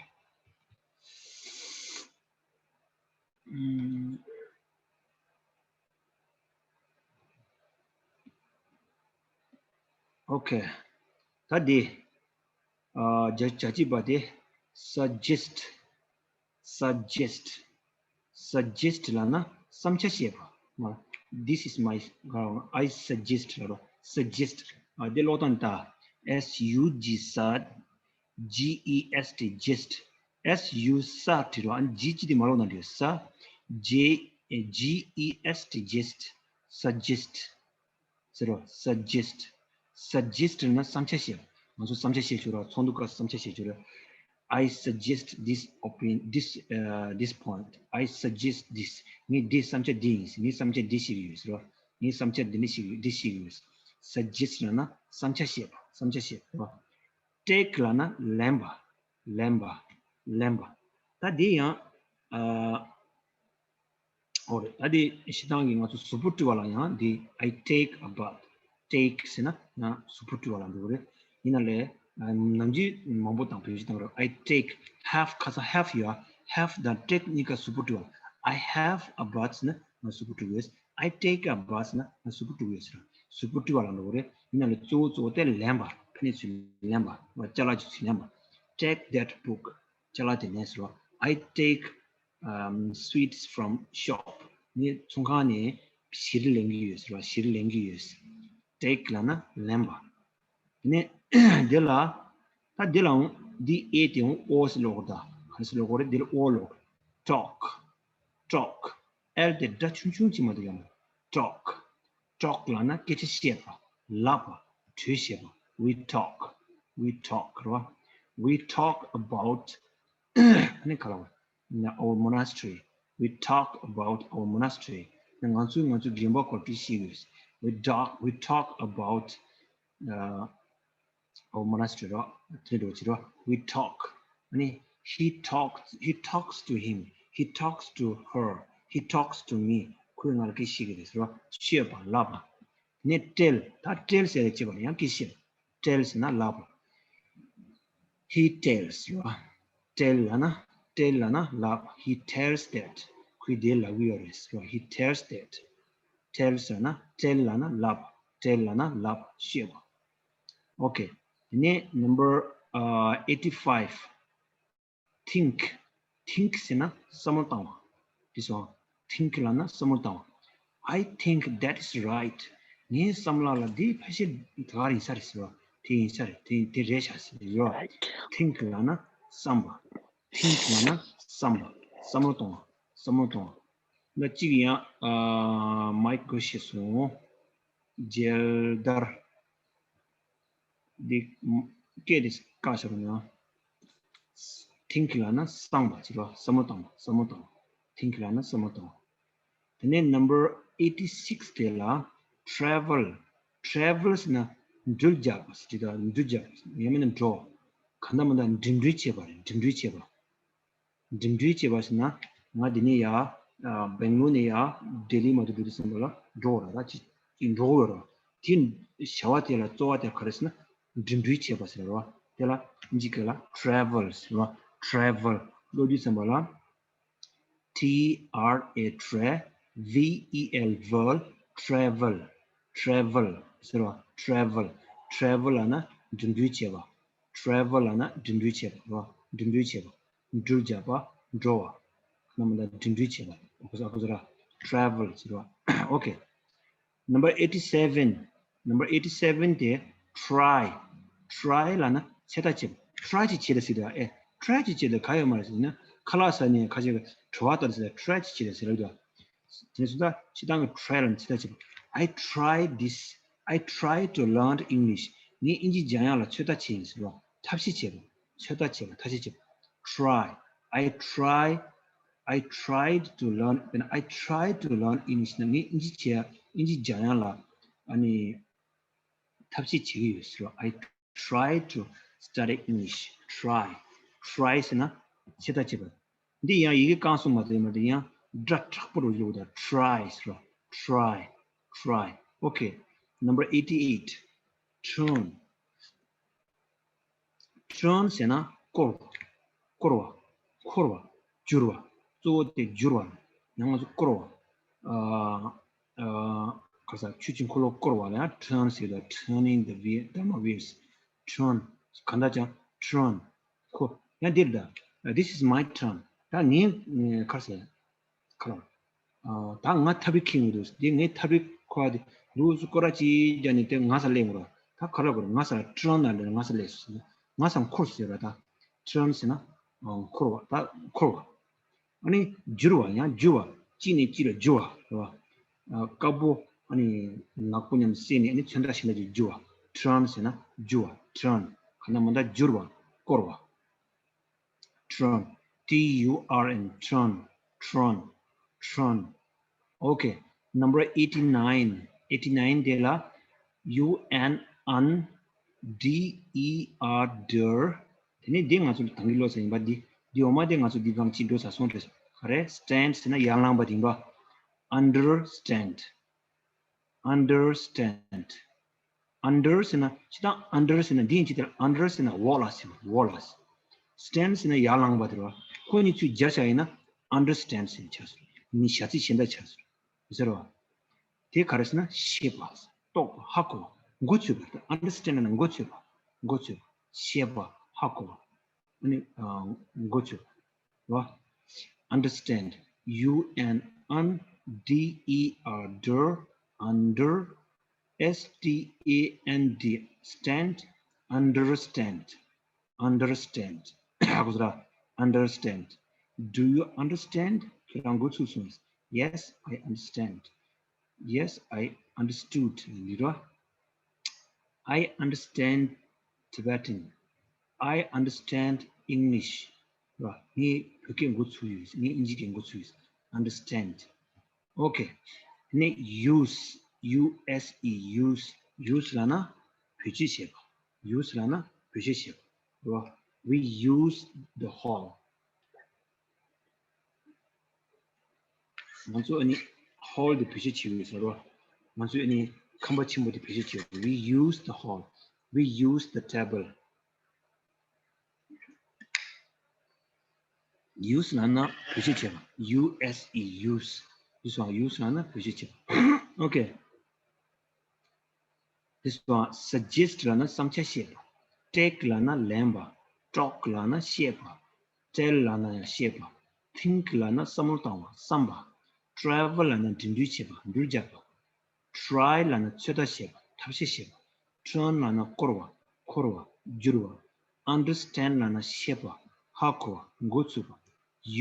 ཨུམ། Okay. ད་འདི། ཨ། བྱ་བྱ་བྱེད་པ་དེ། Suggest. Suggest. Suggest ལབ་ན་བསམ་འཆར་བཤད་པ། This is my, I suggest ལབ་རོ། Suggest. ཨ། འདི་ཀློག་སྟངས་ད། S U G S U G E S T, gest. S U S T རོ། ཨ་ནི་G ཅི་དེ་མ་ཀློག་ན་འགྲིག་ས། G, G E S T, gest. Suggest. ཟེར་རོ། Suggest. Suggest ལབ་ན་བསམ་འཆར་བཤད། ང་ཚོ་བསམ་འཆར་བཤད་ཆོག་རོ། ཚོགས་འདུ་སྐབས་བསམ་འཆར་བཤད་ཆོག་རོ། I suggest this opin, this, uh, this point. I suggest this. ངས་འདི་བསམ་འཆར་འདི་ཡིན། ངའི་བསམ་འཆར་འདི་ཞིག་ཡོད་ཟེར་རོ། ངའི་བསམ་འཆར་འདི་འདྲ་ཞིག་འདི་ཞིག་ཡོད། Suggest ལབ་ན་བསམ་འཆར་བཤད་པ། བསམ་འཆར་བཤད་པ། Take ལབ་ན་ལེན་པ། ལེན་པ། ལེན་པ། ད་འདི་ཡང་། ཨ། ཨོ་རེད། ད་དེ་སྤྱིར་བཏང་གི་ང་ཚོ་གཟུགས་པོ་བཀྲུ་བ་ལ་ཡང་འདི། I take a bath. Take ཟེར་ན་ཡང་གཟུགས་པོ་བཀྲུ་བ་ལ་འགྲོ་གི་རེད། ཡིན་ན་ལས་ནམ་རྒྱུན་མང་པོ་དང་བེད་སྤྱོད་བཏང་གི་རེད། I take, have ཁ་སང་have ཡོད། Have དང་take གཉིས་ཀ་གཟུགས་པོ་བཀྲུ་བ། I have a bath ཟེར་ན་ང་གཟུགས་པོ་བཀྲུ་གི་ཡོད། I take a bath ཟེར་ན་ང་གཟུགས་པོ་བཀྲུ་གི་ཡོད་ཟེར། གཟུགས་པོ་བཀྲུ་བ་ལ་འགྲོ་གི་རེད། ཡིན་ན་ལས་གཙོ་བོ་གཙོ་བོ་དེ་ལེན་པ། ཕ་ནས་ཚུར་ལེན་པ། ཅ་ལག་ཅིག་ཚུར་ལེན་པ། Take that book. ཅ་ལག་དེ་ལེན་ཟེར་བ། I take um, sweets from shop. ངས་ཚོང་ཁང་ནས་བྱི་རིལ་ལེན་གྱི་ཡོད་ཟེར་བ། བྱི་རིལ་ལེན་གྱི་ཡོད། Take ལབ་ན་ལེན་པ། དེ་ནས་འདི་ལ། ད་འདི་ལའང་འདི་ཨེ་དེའང་ཨོ་ཟེར་ཀློག་གོ། ད་ག་རེ་ཟེར་ཀློག་གོ་རེད། འདི་ལ་ཨོ་ཀློག Talk. Talk. L དེ་སྒྲ་ཆུང་ཆུང་ཅིག་མ་གཏོགས་ཡོད་མ་རེད། Talk. Talk ལབ་ན་སྐད་ཆ་བཤད་པ། ལབ་པ། གྲོས་བྱེད་པ། We talk. We talk རེད་བ། We talk about ཨ་ནི་ག་ལ་བ། Our monastery. We talk about our monastery. ང་ཚོས་ང་ཚོའི་དགོན་པ་སྐོར་བྲིས་ཤིག་ཡོད། We talk, we talk about, uh, our monastery རོ། དེ་འགྲོ་ཅི་རོ། We talk. ཨ་ནི། He talks, he talks to him. He talks to her. He talks to me. ཁོས་ང་ལ་སྐད་བཤད་ཀྱི་རེད་ཟེར་བ། བཤད་པ། ལབ་པ། ནས་tell. ད་tell ཟེར་ཡ་བྱེད་པ་ལ་ཡང་སྐད་བཤད། Tell ཟེར་ན་ལབ། He tells ཡོད། Tell ལབ་ན། Tell ལབ་ན་ལབ། He tells that. ཁོས་དེ་ལབ་ཀྱི་ཡོད་རེད་ཟེར་བ། He tells that. Tell ཟེར་ན། Tell ལབ་ན་ལབ། Tell ལབ་ན་ལབ། བཤད་པ། Okay. དེ་ནས་number, uh, eighty-five. Think. Think ཟེར་ན་བསམ་བློ་བཏང་བ། དེ་སོང་། Think ལབ་ན་བསམ་བློ་བཏང་བ། I think that is right. ངའི་བསམ་བློ་ལ་འདི་ཕལ་ཆེར་ད་ག་རང་ཡིན་ས་རེད་ཟེར་བ། དེ་ཡིན་ས་རེད། དེ་དེ་རེད་ཤག་ཟེར་ཡོད། Right. Think ལབ་ན་བསམ་པ། Think ལབ་ན་བསམ་པ། བསམ་བློ་གཏོང་བ། བསམ་བློ་གཏོང་བ། ད་གཅིག་ཡང་། ཨ། མའིཀ་དགོས་ཤེས་སོང་། མཇལ་དར། འདི་སྐད་དེ་བཀག་བཞག་རོགས་གནང་། think ལབ་ན་བསམ་པ་ཟེར་བ། བསམ་བློ་བཏང་བ། བསམ་བློ་བཏང་བ། think ལབ་ན་བསམ་བློ་བཏང་བ། དེ་ནས་number eighty six དེ་ལ་travel། travel ཟེར་ན་འགྲུལ་རྒྱག་པ་ཟེར་གྱི་འདུག་འགྲུལ་རྒྱག་པ། ཡང་མིན་ན་འགྲོ། གང་ལྟར་མིན་ན་འགྲིམ་འགྲུལ་བྱེད་པ་རེད། འགྲིམ་འགྲུལ་བྱེད་པ། འགྲིམ་འགྲུལ་བྱེད་པ་ཟེར་ན། ང་འདི་ནས་ཡར། ཨ། སྦེང་ལོར་ནས་ཡར་ལྡི་ལི་མ་གཏོགས་འགྲོ་དུས་ཙམ་པ་ལ་འགྲོ་བ་ར། ད་ཅིག་ཅིག་འགྲོ་དགོས་ར། དེ་བྱ་བ་དེ་ལ་རྩོལ་བ་དེ་ག་རེ་ཟེར་ན། འགྲིམ་འགྲུལ་བྱེད་པ་ཟེར་ར། དེ་ལ་དབྱིན་ཇི་སྐད་ལ་travel ཟེར་ར། travel ཀློག་དུས་ཙམ་པ་ལ། T R A tra V E L vel travel travel ཟེར་བ། travel travel ལབ་ན་འགྲིམ་འགྲུལ་བྱེད་པ། travel ལབ་ན་འགྲིམ་འགྲུལ་བྱེད་པ་ར། འགྲིམ་འགྲུལ་བྱེད་པ། འགྲུལ་རྒྱག་པ། འགྲོ་བ། ནམ་ད་འགྲིམ་འགྲུལ་བྱེད་པ། ཨ་ཁུ་ཟེར། ཨ་ཁུ་ཟེར་ར། travel ཟེར་བ། Okay. Number eighty seven. Number eighty seven དེ་try try ལབ་ན་ཚོད་ལྟ་བྱེད་པ། try ཅིག་བྱེད་ལ་ཟེར་དུས། ཨེ། try ཅིག་བྱེད་ལ་ག་ཡོད་མ་རེད་ཟེར་ན། ཁ་ལག་ཟ་ནས་ཁ་ཤས་ཀྱིས་བྲོ་བ་ལྟ་ལ་ཟེར་ལ་try ཅིག་བྱེད་ལ་ཟེར་ལ་དུས། དེ་ནས་སུ་ད་སྤྱིར་བཏང་གི་try ལབ་ན་ཚོད་ལྟ་བྱེད་པ། I try this. I try to learn English. ངས་དབྱིན་ཇི་སྦྱང་ཡག་ལ་ཚོད་ལྟ་བྱས་ཡིན་ཟེར་བ། ཐབས་ཤེས་བྱས་པ། ཚོད་ལྟ་བྱས་པ། ཐབས་ཤེས་བྱས་པ། try. I try I tried to learn, when I tried to learn English ན། ངས་དབྱིན་ཇི་བྱས། དབྱིན་ཇི་སྦྱང་ཡག་ལ་ཨ་ནི་ཐབས་ཤེས་བྱེད་ཀྱི་ཡོད་ཟེར་བ། I try to study English. Try. try ཟེར་ན་ཚོད་ལྟ་བྱེད་པ། འདི་ཡང་ཡི་གེ་རྐང་གསུམ་མ་གཏོགས་མ་གཏོགས། ཡང་སྒྲ་དྲག་པོ་རུ་ཡོད་པ་དང་། try ཟེར་བ། try try. Okay. Number eighty eight. turn. turn ཟེར་ན་བསྐོར་བ། བསྐོར་བ། འཁོར་བ། བསྒྱུར་བ། གཙོ་བོ་དེ་བསྒྱུར་བ། ཡང་ང་ཚོ་བསྐོར་བ། ཨ། ཨ། ག་རེ་ཟེར། ཆུ་ཆུ་འཁོར་ལོ་བསྐོར་བ་ལ་ཡང་turn ཟེར་དང་། turning the wheel, the wheel. turn གང་ལྟར་ཀྱང་turn ཁོ་ཡང་འདིར་ད། This is my turn. ད་ངའི་ག་རེ་ཟེར། ཁ་ལོ། ཨ། ད་ང་ཐབ་རི་འཁྱེར་འདུག་དེ་ངའི་ཐབ་རི་ཁོ་དེ་ལུས་སུ་སྐོར་ར་ཅིག་རྒྱག་ནས་དེ་ང་ས་སླེབས་འགྲོ། ད་ཁ་ལོ་གོ་ང་ས་turn ན་ལེ། ང་ས་སླེབས་སོང་། ང་ས་འཁོར་ཟེར་བ། ད་turn ཟེར་ན་འཁོར་བ། ད་འཁོར་བ། ཨ་ནི་བསྒྱུར་བ། ཡང་བསྒྱུར་བ། གཅིག་ནས་གཅིག་ལ་བསྒྱུར་བ་རེད་བ། ཨ། དཀར་པོ་ཨ་ནི་ནག་པོ་མཉམ་བསྲེས་ནས་ཨ་ནི་ཚོན་ཁྲ་གཞན་དག་ཅིག་བསྒྱུར་བ། turn ཟེར་ན་བསྒྱུར་བ། turn གང་ལྟར་མིན་ད་བསྒྱུར་བ། བསྐོར་བ། turn. T U R N. turn. turn. turn. Okay. Number eighty nine. eighty nine དེ་ལ་U N N D E R, der. དེ་ནས་འདི་ང་ཚོ་ལ་དང་གི་ལོ་ས་ཡིན་པ། འདི་འདི་འོ་མ་དེ་ང་ཚོ་འདི་གང་ཅི་འགྲོ་ས་སོང་དྲན་སོང་། ག་རེ། stand ཟེར་ན་ཡར་ལངས་པ་དེ་ཡིན་པ། understand. understand. under ཟེར་ན། སྤྱིར་བཏང་under ཟེར་ན་འདི་ཡིན་གཅིག་དེར། under ཟེར་ན་འོག་ལ་ཟེར་བ། འོག་ལ། stand ཟེར་ན་ཡར་ལངས་པ་དེ་རེད་བ། ཁོ་གཉིས་ཚུར་སྦྱར་བྱས་ཡིན་ན་understand ཟེར་ཆགས་སོང་། ནི་བྱ་ཚིག་གཞན་དག་ཆགས་སོང་ཟེར་བ། དེ་ག་རེ་ཟེར་ན་ཤེས་པ། རྟོགས་པ། ཧ་གོ་བ། མགོ་ཚོས་པ། understand ན་མགོ་ཚོས་པ། མགོ་ཚོས་པ། ཤེས་པ། ཧ་གོ་བ། ཨ་ནི་མགོ་ཚོས་པ། རེད་བ། understand. U N N D E R, der. under. S T A N D, stand. understand. understand. ཧ་གོ་སོང་ར། understand. Do you understand? ཁྱེད་རང་མགོ་ཚོས་སོང་། Yes, I understand. Yes, I understood. འདི་རེད་བ། I understand Tibetan. I understand English. རེད་བ། ངས་བོད་སྐད་མགོ་ཚོས་ཡོད། ངས་དབྱིན་ཇི་སྐད་མགོ་ཚོས་ཡོད། understand. Okay. ནས་use, U S E, use. use ལབ་ན་བེད་སྤྱོད་བྱེད་པ། use ལབ་ན་བེད་སྤྱོད་བྱེད་པ། རེད་བ། We use the hall. ང་ཚོ་ཨ་ནི་hall དེ་བེད་སྤྱོད་བྱེད་ཀྱི་ཡོད་ཟེར་རོ། ང་ཚོས་ཨ་ནི་ཁང་པ་ཆེན་པོ་དེ་བེད་སྤྱོད་བྱེད་ཀྱི་ཡོད། We use the hall. We use the table. use ལབ་ན་བེད་སྤྱོད་བྱེད་པ། U S E, use. use ལབ་use ལབ་ན་བེད་སྤྱོད་བྱེད་པ། Okay. དེ་སོང་། suggest ལབ་ན་བསམ་འཆར་བཤད་པ། take ལབ་ན་ལེན་པ། talk ལབ་ན་བཤད་པ། tell ལབ་ན་ཡང་བཤད་པ། think ལབ་ན་བསམ་བློ་བཏང་བ། བསམ་པ། travel ལབ་ན་འགྲིམ་འགྲུལ་བྱེད་པ། འགྲུལ་རྒྱག་པ། try ལབ་ན་ཚོད་ལྟ་བྱེད་པ། ཐབས་ཤེས་བྱེད་པ། turn ལབ་ན་བསྐོར་བ། འཁོར་བ། བསྒྱུར་བ། understand ལབ་ན་ཤེས་པ། ཧ་གོ་བ། མགོ་ཚོས་པ།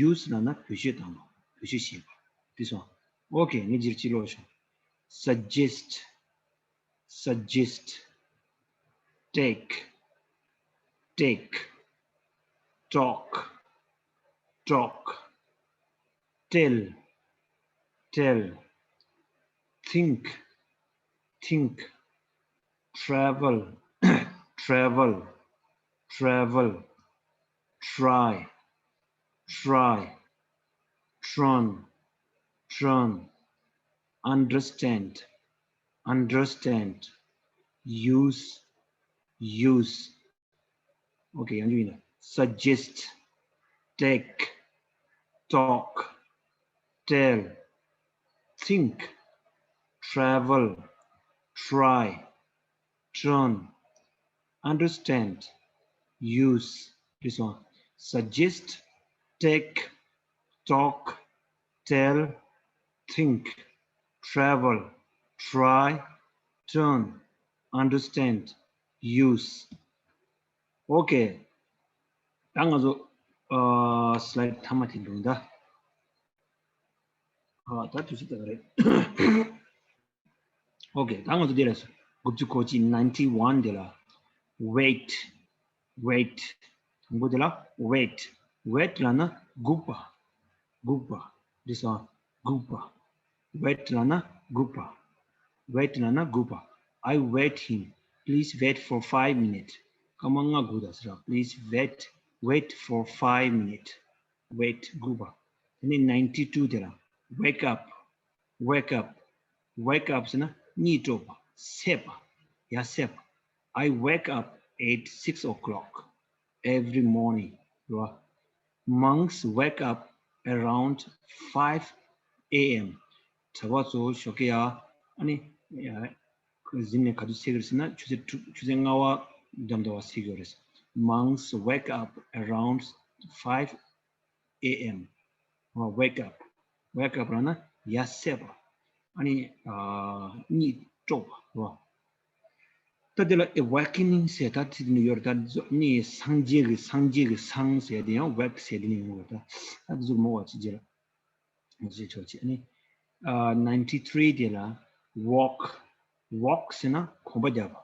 use ལབ་ན་བེད་སྤྱོད་བཏང་བ། བེད་སྤྱོད་བྱེད་པ། དེ་སོང་། Okay. ངས་བསྒྱུར་ཅིག་ཀློག་ཤོག suggest, suggest, take, take, talk, talk, tell, tell, think, think, travel, travel, travel, try, try, turn, turn, understand, understand, use, use, Okay, ཡང་བསྐྱར་ཡིན་ན། suggest, take, talk, tell, think, travel, try, turn, understand, use. This one. Suggest, take, talk, tell, think, travel, try, turn, understand, use. Okay. ད་ང་ཚོ་ཨ་slide མཐའ་མ་དེ་འདུག་ད། ཨ་ད་དུས་ཚོད་ད་ག་རེད། Okay. ད་ང་ཚོ་འདི་ལ་དགུ་བཅུ་གོ་གཅིག ninety one དེ་ལ་wait, wait དང་པོ་དེ་ལ་wait, wait ལབ་ན་སྒུག་པ། སྒུག་པ། འདི་སོང་སྒུག་པ། wait ལབ་ན་སྒུག་པ། wait ལབ་ན་སྒུག་པ། I wait him. Please wait for five minutes. སྐར་མ་ལྔ་སྒུག་དང་ཟེར་ར། Please wait, wait for five minutes. Wait སྒུག་པ། དེ་ནས་ninety two དེ་ལ་wake up, wake up, wake up ཟེར་ན་གཉིད་སྤྲོ་བ། སད་པ། ཡར་སད་པ། I wake up at six o'clock every morning. རེད་བ། Monks wake up around five a.m. གྲྭ་པ་ཚོ་ཞོགས་ཀས་ཡར་ཨ་ནི་ཡ་གཟིམ་ནས་ག་དུས་སད་ཀྱི་རེད་ཟེར་ན་ཆུ་ཚོད་དྲུག་ཆུ་ཚོད་ལྔ་པ་འགྲམ་དུ་བ་སད་ཀྱི་ཡོད་རེད། Monks wake up around five a.m. Wake up, wake up ལབ་ན་ཡར་སད་པ། ཨ་ནི་ཨ་གཉིད་སྤྲོ་བ་རེད་བ། ད་དེ་ལ་awakening ཟེར་ད་ཚིག་དེ་ནི་ཡོད་རེད། ད་ནི་སངས་རྒྱས་ཀྱི་སངས་རྒྱས་ཀྱི་སངས་ཟེར་དེ་ཡང་wake ཟེར་དེ་ནི་ཡོང་གི་རེད། ད་ད་དེ་ཚོ་མོ་བ་ཅི་རྗེས་ལ་ང་ཚོས་ཆོག་ཅིག་ཨ་ནི་ཨ་ninety three དེ་ལ་walk, walk ཟེར་ན་གོམ་པ་རྒྱག་པ།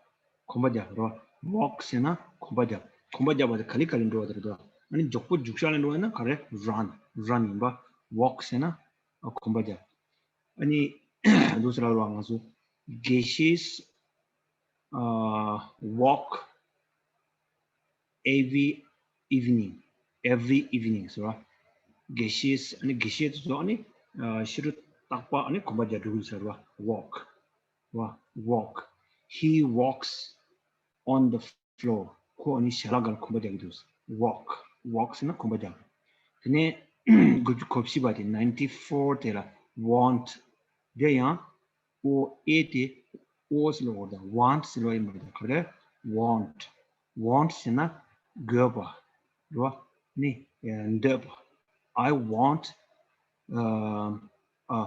གོམ་པ་རྒྱག་པ་རེད་བ། walk ཟེར་ན་གོམ་པ་རྒྱག་གོམ་པ་རྒྱག་པ་དེ་ག་ལེ་ག་ལེ་འགྲོ་བ་དེ་རེད་དོ། ཨ་ནི་མགྱོགས་པོ་རྒྱུག་ཤར་ལ་འགྲོ་བ་ན་ག་རེ་run, run ཡིན་པ། walk ཟེར་ན་གོམ་པ་རྒྱག་ཨ་ནི་འདུག་ཟེར་ལ་ང་ཚོ་དགེ་བཤེས་ཨ་walk every evening, every evening ཟེར་བ། དགེ་བཤེས་ཨ་ནི་དགེ་བཤེས་ཚོ་ཨ་ནི་ཨ་ཕྱི་དྲོ་རྟག་པར་ཨ་ནི་གོམ་པ་རྒྱག་འགྲོ་གི་ཟེར་བ། walk རེད་བ། walk. He walks on the floor. ཁོ་ཨ་ནི་ཞལ་ལག་སྒང་ལ་གོམ་པ་རྒྱག་གི་འདུག walk, walk ཟེར་ན་གོམ་པ་རྒྱག་དེ་ནས་དགུ་བཅུ་གོ་བཞི་པ་དེ་ninety four དེ་ལ་want དེ་ཡང་O A དེ་O ཟེར་ལ་འོར་དང་want ཟེར་ལ་ཡིན་པ་དང་ག་རེ། want, want ཟེར་ན་དགོས་པ་རེད་བ། ནི་འདོད་པ། I want um, a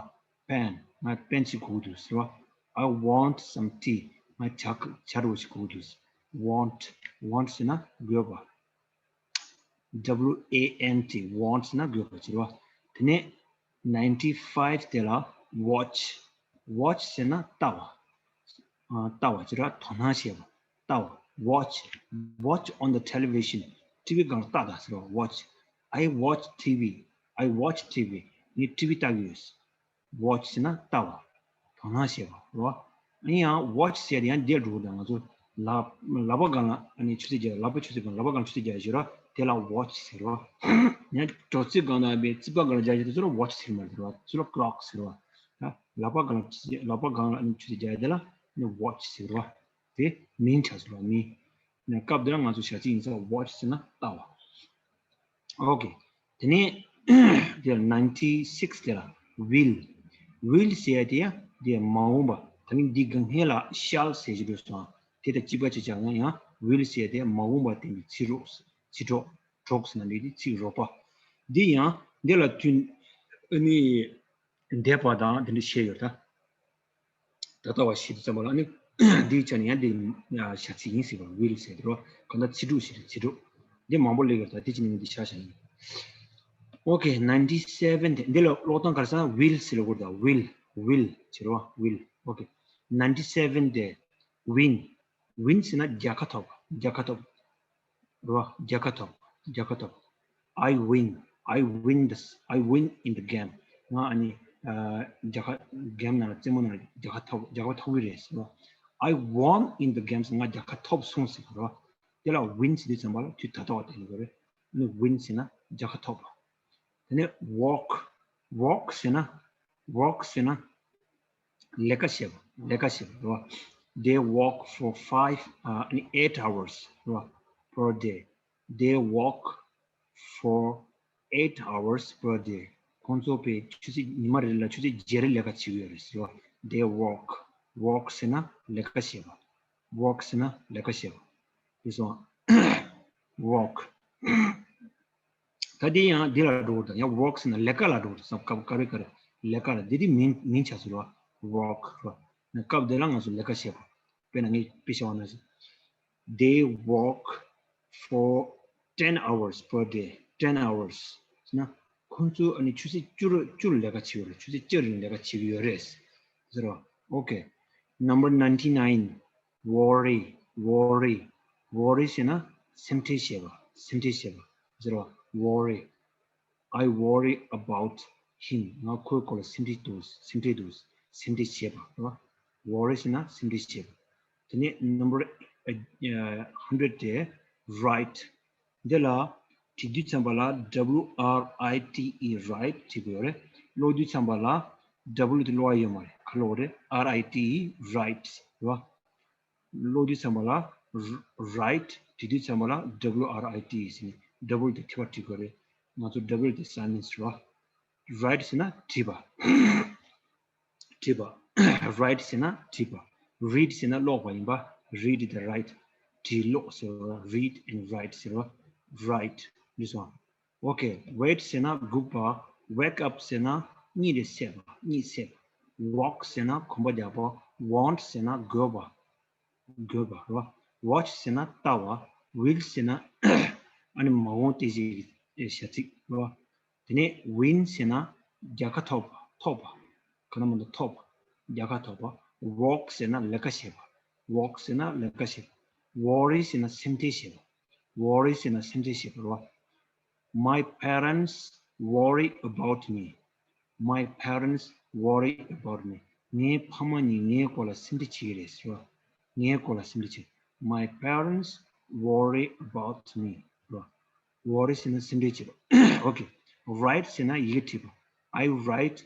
pen. ང་པེན་ཞིག་དགོས་འདུག་ཟེར་བ། I want some tea. ང་ཇ་ཇ་རོ་ཞིག་དགོས་འདུག want, want ཟེར་ན་དགོས་པ། W A N T, want ཟེར་ན་དགོས་པ་ཟེར་བ། དེ་ནས་ninety five དེ་ལ་watch, watch ཟེར་ན་ལྟ་བ། ལྟ་བ་ཟེར་བ་དོ་སྣང་བྱེད་པ། ལྟ་བ། watch, watch on the television. ཊི་ཝི་སྒང་ལ་ལྟ་དང་ཟེར་བ། watch. I watch T V. I watch T V. ངས་ཊི་ཝི་ལྟ་གི་ཡོད། watch ཟེར་ན་ལྟ་བ། དོ་སྣང་བྱེད་པ་རེད་བ། ཨ་ནི་ཡང་watch ཟེར་ཡང་འདིར་འགྲོ་དང་ང་ཚོ་ལག་ལག་པ་སྒང་ལ་ཨ་ནི་ཆུ་ཚོད་བརྒྱབ། ལག་པ་ཆུ་ཚོད་སྒང་ལག་པ་སྒང་ལ་ཆུ་ཚོད་བརྒྱབ་ཞེས་ར། དེ་ལ་watch ཟེར་བ། ཡང་དྲོ་ཚིགས་སྒང་ལ་བའི་རྩིག་པ་སྒང་ལ་བརྒྱབ་ཞེས་དེ་ཚོ་ལ་watch ཟེར་མ་རེད་བ། ཚོ་ལ་clock ཟེར་བ། ལག་པ་སྒང་ལ་ལག་པ་སྒང་ལ་ཨ་ནི་ཆུ་ཚོད་བརྒྱབ་དེ་ལ་ནི་watch ཟེར་བ། དེ་མིང་ཆགས་ཟེར་བ་མིང་། སྐབས་འདིར་ང་ཚོ་བྱ་ཚིག་ཡིན་ཙང་watch ཟེར་ན་ལྟ་བ། Okay. དེ་ནས་དེ་ninety six དེ་ལ་will. will ཟེར་ཡ་དེ་ཡ་དེ་མ་འོངས་པ། ད་ནི་འདི་གང་སྔན་ལ་shall ཟེར་གྱི་འདུག་སོང་། དེ་དང་གཅིག་པ་ཅིག་ཀྱང་ཡང་will ཟེར་ཡ་དེ་མ་འོངས་པ་དེ་ནི་ཚིག་རོགས། ཚིག་གྲོགས། གྲོགས་ཟེར་ན་འདི་དེ་ཚིག་རོགས་པ། འདི་ཡང་འདི་ལ་མཐུན་ནི་འདས་པ་དང་དེ་འདྲ་བཤད་ཡོད་ད། ད་ལྟ་བ་ཞིག་ཙམ་པ་ལ་ནི་འདིའི་ཆ་ནས་ཡང་འདི་བྱ་ཚིག་ཡིན་ཟེར་བ། will ཟེར་དེ་རོ། གང་ལྟར་ཚིག་གྲོགས་ཤིག་རེད། ཚིག་གྲོགས་འདི་མང་པོ་སླེབས་ཡོད། ད་འདི་ཅི་ནས་འདི་ཆ་བཞག་ཡིན། Okay, ninety seven དེ་འདི་ལ་ཀློག་སྟངས་ག་རེ་ཟེར་ན་will ཟེར་ལ་གོ་ད། will, will ཟེར་རོ། will. Okay. ninety seven དེ་win, win ཟེར་ན་རྒྱལ་ཁ་ཐོབ། རྒྱལ་ཁ་ཐོབ། རོ། རྒྱལ་ཁ་ཐོབ། རྒྱལ་ཁ་ཐོབ། I win, I win this, I win in the game. ང་ཨ་ནི་ཨ་རྒྱལ་ཁ་གེམ་ནང་ལ་རྩེད་མོ་ནང་ལ་རྒྱལ་ཁ་ཐོབ་རྒྱལ་ཁ་ཐོབ་ཀྱི་རེད་ཟེར་བ། I won in the games. ང་རྒྱལ་ཁ་ཐོབ་སོང་ཟེར་བ། དེ་ལ་win ཟེར་དུས་ཙམ་པ་ལ་དུས་ད་ལྟ་བ་དེ་ཡིན་དགོས་རེད། ཨ་ནི་win ཟེར་ན་རྒྱལ་ཁ་ཐོབ་པ། དེ་ནས་work, work ཟེར་ན། work ཟེར་ན་ལས་ཀ་བྱེད་པ། ལས་ཀ་བྱེད་པ་རེད་བ། They work for five, uh, eight hours རེད་བ། Per day. They work for eight hours per day. ཁོང་ཚོ་པའི་ཆུ་ཚོད་ཉི་མ་རེ་ལ་ཆུ་ཚོད་བརྒྱད་རེ་ལས་ཀ་བྱེད་ཀྱི་ཡོད་རེད་ཟེར་བ། They work, work ཟེར་ན་ལས་ཀ་བྱེད་པ། work ཟེར་ན་ལས་ཀ་བྱེད་པ། དེ་སོང་། work ད་དེ་ཡང་འདི་ལ་འགྲོ་དང་ཡང་work ཟེར་ན་ལས་ཀ་ལ་འགྲོ་དང་བསམ་སྐབས་ག་རེ་ག་རེ་ལས་ཀ་ལ་འདི་དེ་མིང་མིང་ཆགས་སོང་ར། work ར། སྐབས་དེ་ལ་ང་ཚོ་ལས་ཀ་བྱེད་པ། དཔེར་ན་ངས་དཔེ་བྱ་བ་ན། They work for ten hours per day. ten hours ཟེར་ན་ཁོང་ཚོ་ཨ་ནི་ཆུ་ཚོད་བཅུ་རུ་བཅུ་ལས་ཀ་བྱེད་ཀྱི་ཡོད་རེད། ཆུ་ཚོད་བཅུ་རིང་ལས་ཀ་བྱེད་ཀྱི་ཡོད་རེད་ཟེར་བ། Okay. Number ninety nine. Worry, worry, worry ཟེར་ན་སེམས་ཁྲལ་བྱེད་པ། སེམས་ཁྲལ་བྱེད་པ་ཟེར་བ། Worry. I worry about him. ང་ཁོའི་སྐོར་ལ་སེམས་ཁྲལ་འདུག་སེམས་ཁྲལ་འདུག་སེམས་ཁྲལ་བྱེད་པ་རེད་བ། Worry ཟེར་ན་སེམས་ཁྲལ་བྱེད་པ། དེ་ནས་number, uh, hundred དེ་write. འདི་ལ་བྲིས་དུས་ཙམ་པ་ལ་W R I T E, write བྲིས་དགོས་རེད། ཀློག་དུས་ཙམ་པ་ལ་W དེ་ཀློག་ཡ་ཡོད་མ་རེད། ག་ཀློག་རེད། R I T E, write རེད་བ། ཀློག་དུས་ཙམ་པ་ལ་write བྲིས་དུས་ཙམ་པ་ལ་W R I T E ཟེར་ནས་W དེ་མཐིལ་པ་བྲིས་དགོས་རེད། ང་ཚོ་W དེ་silence རེད་བ། Write ཟེར་ན་བྲིས་པ། བྲིས་པ། Write ཟེར་ན་བྲིས་པ། Read ཟེར་ན་ཀློག་པ་ཡིན་པ། Read དེ་write བྲིས་ཀློག་ཟེར་བ། Read and write ཟེར་བ། Write འདི་སོང་། Okay. Wait ཟེར་ན་སྒུག་པ། Wake up ཟེར་ན་གཉིད་ལས་སད་པ། གཉིད་སད་པ། Walk ཟེར་ན་གོམ་པ་རྒྱག་པ། Want ཟེར་ན་དགོས་པ། དགོས་པ་རེད་བ། Watch ཟེར་ན་ལྟ་བ། Will ཟེར་ན་ཨ་ནི་མ་འོངས་བལྟས་བྱའི་བྱ་ཚིག་རེད་བ། དེ་ནས་win ཟེར་ན་རྒྱལ་ཁ་ཐོབ་པ། ཐོབ་པ། ག་ན་མ་ན་ཐོབ་པ། རྒྱལ་ཁ་ཐོབ་པ། Work ཟེར་ན་ལས་ཀ་བྱེད་པ། Work ཟེར་ན་ལས་ཀ་བྱེད་པ། Worry ཟེར་ན་སེམས་ཁྲལ་བྱེད་པ། Worry ཟེར་ན་སེམས་ཁྲལ་བྱེད་པ་རེད་བ། My parents worry about me. My parents worry about me. ངའི་ཕ་མ་གཉིས་ངའི་སྐོར་ལ་སེམས་ཁྲལ་བྱེད་ཀྱི་རེད་ཟེར་བ། ངའི་སྐོར་ལ་སེམས་ཁྲལ་བྱེད། My parents worry about me. Worry ཟེར་ན་སེམས་ཁྲལ་བྱེད་པ། Okay. Write ཟེར་ན་ཡི་གེ་བྲིས་པ། I write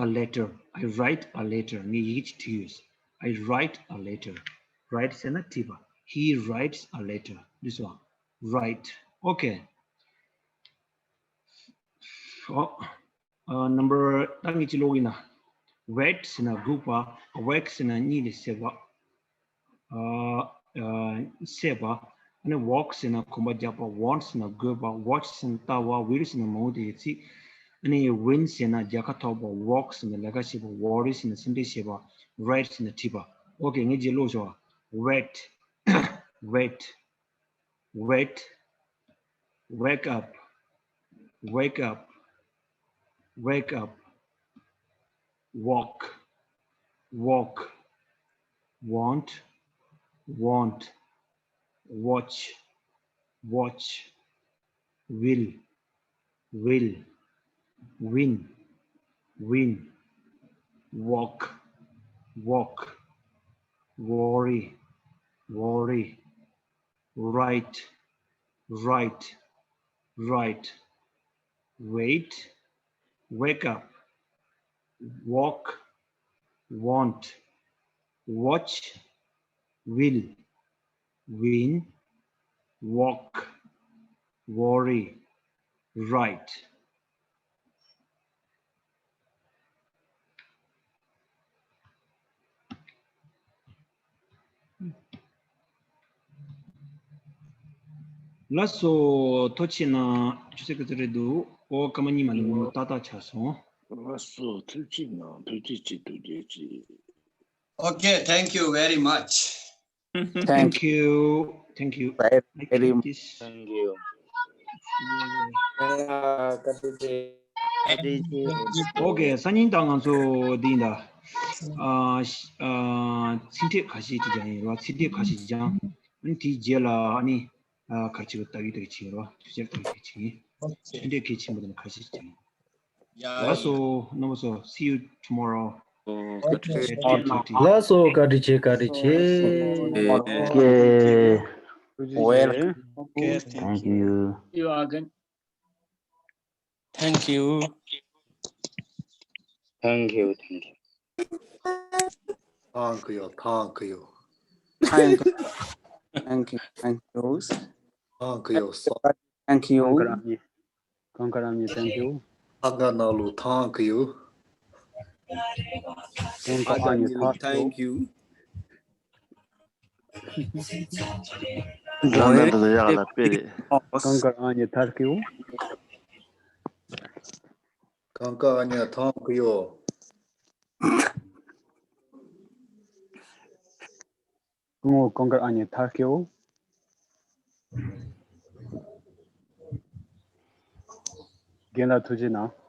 a letter. I write a letter. ངས་ཡི་གེ་ཅིག་བྲིས་ཡོད། I write a letter. Write ཟེར་ན་བྲིས་པ། He writes a letter. འདི་སོང་། Write. Okay. ཨོ། ཨ། Number ད་ངས་ཅིག་ཀློག་ཡིན་ན། Wait ཟེར་ན་སྒུག་པ། Awake ཟེར་ན་གཉིད་ལས་སད་པ། ཨ། ཨ། སད་པ། ཨ་ནི་walk ཟེར་ན་གོམ་པ་རྒྱག་པ། Want ཟེར་ན་དགོས་པ། Watch ཟེར་ན་ལྟ་བ། Will ཟེར་ན་མ་འོངས་བསྡད་ཡོད་ཚིག་ཨ་ནི་win ཟེར་ན་རྒྱལ་ཁ་ཐོབ་པ། Work ཟེར་ན་ལས་ཀ་བྱེད་པ། Worry ཟེར་ན་སེམས་ཁྲལ་བྱེད་པ། Write ཟེར་ན་བྲིས་པ། Okay. ངས་རྗེས་ཀློག་ཞོག Wait. Wait. Wait. Wake up. Wake up. Wake up. Walk. Walk. Want. Want. Watch. Watch. Will. Will. Win. Win. Walk. Walk. Worry. Worry. Write. Write. Write. Wait. Wake up. Walk. Want. Watch. Will. Win. Walk. Worry. Write. ལགས་སོ། ཐུགས་རྗེ་གནང་། ཆུ་ཚོད་ག་ཚོད་རེད་འདུག་ཨོ། སྐར་མ་གཉིས་མ་ལས་མི་འདུག་ཏག་ཏག་ཆགས་སོང་། ལགས་སོ། ཐུགས་རྗེ་གནང་། ཐུགས་རྗེ་ཆེ། ཐུགས་རྗེ་ཆེ། Okay, thank you very much. Thank you. Thank you. Very, I very think this. Thank you. Yeah. Okay, སང་ཉིན་ད་ང་ཚོ་འདི་ཡིན་ད། ཨ། ཨ། ཚིག་ཕྲད་ཁ་ཤས་ཅིག་སྦྱང་ཡིན་ར། ཚིག་ཕྲད་ཁ་ཤས་ཅིག་སྦྱང་། ཨ་ནི་དེའི་རྗེས་ལ་ཨ་ནི། ཨ་ག་ཅི་བ་ལྟ་གི་ལྟ་གི་བྱེད་རོགས། ཆུ་ཆེར་ལྟ་གི་ལྟ་གི་བྱེད་ཀྱི། ཆུ་འདྲེ་གལ་ཆེན་པོ་དེ་ནི་ཁ་ཤས་ཀྱང་། ལགས་སོ་རྣམ་པ་ཚོ། See you tomorrow. ལགས་སོ། བཀའ་དྲིན་ཆེ། བཀའ་དྲིན་ཆེ། Okay. Welcome. Okay, thank you. You again. Thank you. Thank you, thank you. Thank you, thank you. Thank you, thank you, thank you. Thank you, thank you. Thank you. Thank you. Thank you. Thank you. ལགས་ན་འདི་ཚོ་ཡག་ལ་དཔེ་རེད། གང་དགར་ཨ་ནི་ཐར་ཀིའུ། གང་དགར་ཨ་ནི་ཐར་ཀིའུ། སྐུ་ངོ་གང་དགར་ཨ་ནི་ཐར་ཀིའུ། རྒན་ལགས་ཐུགས་རྗེ་གནང་།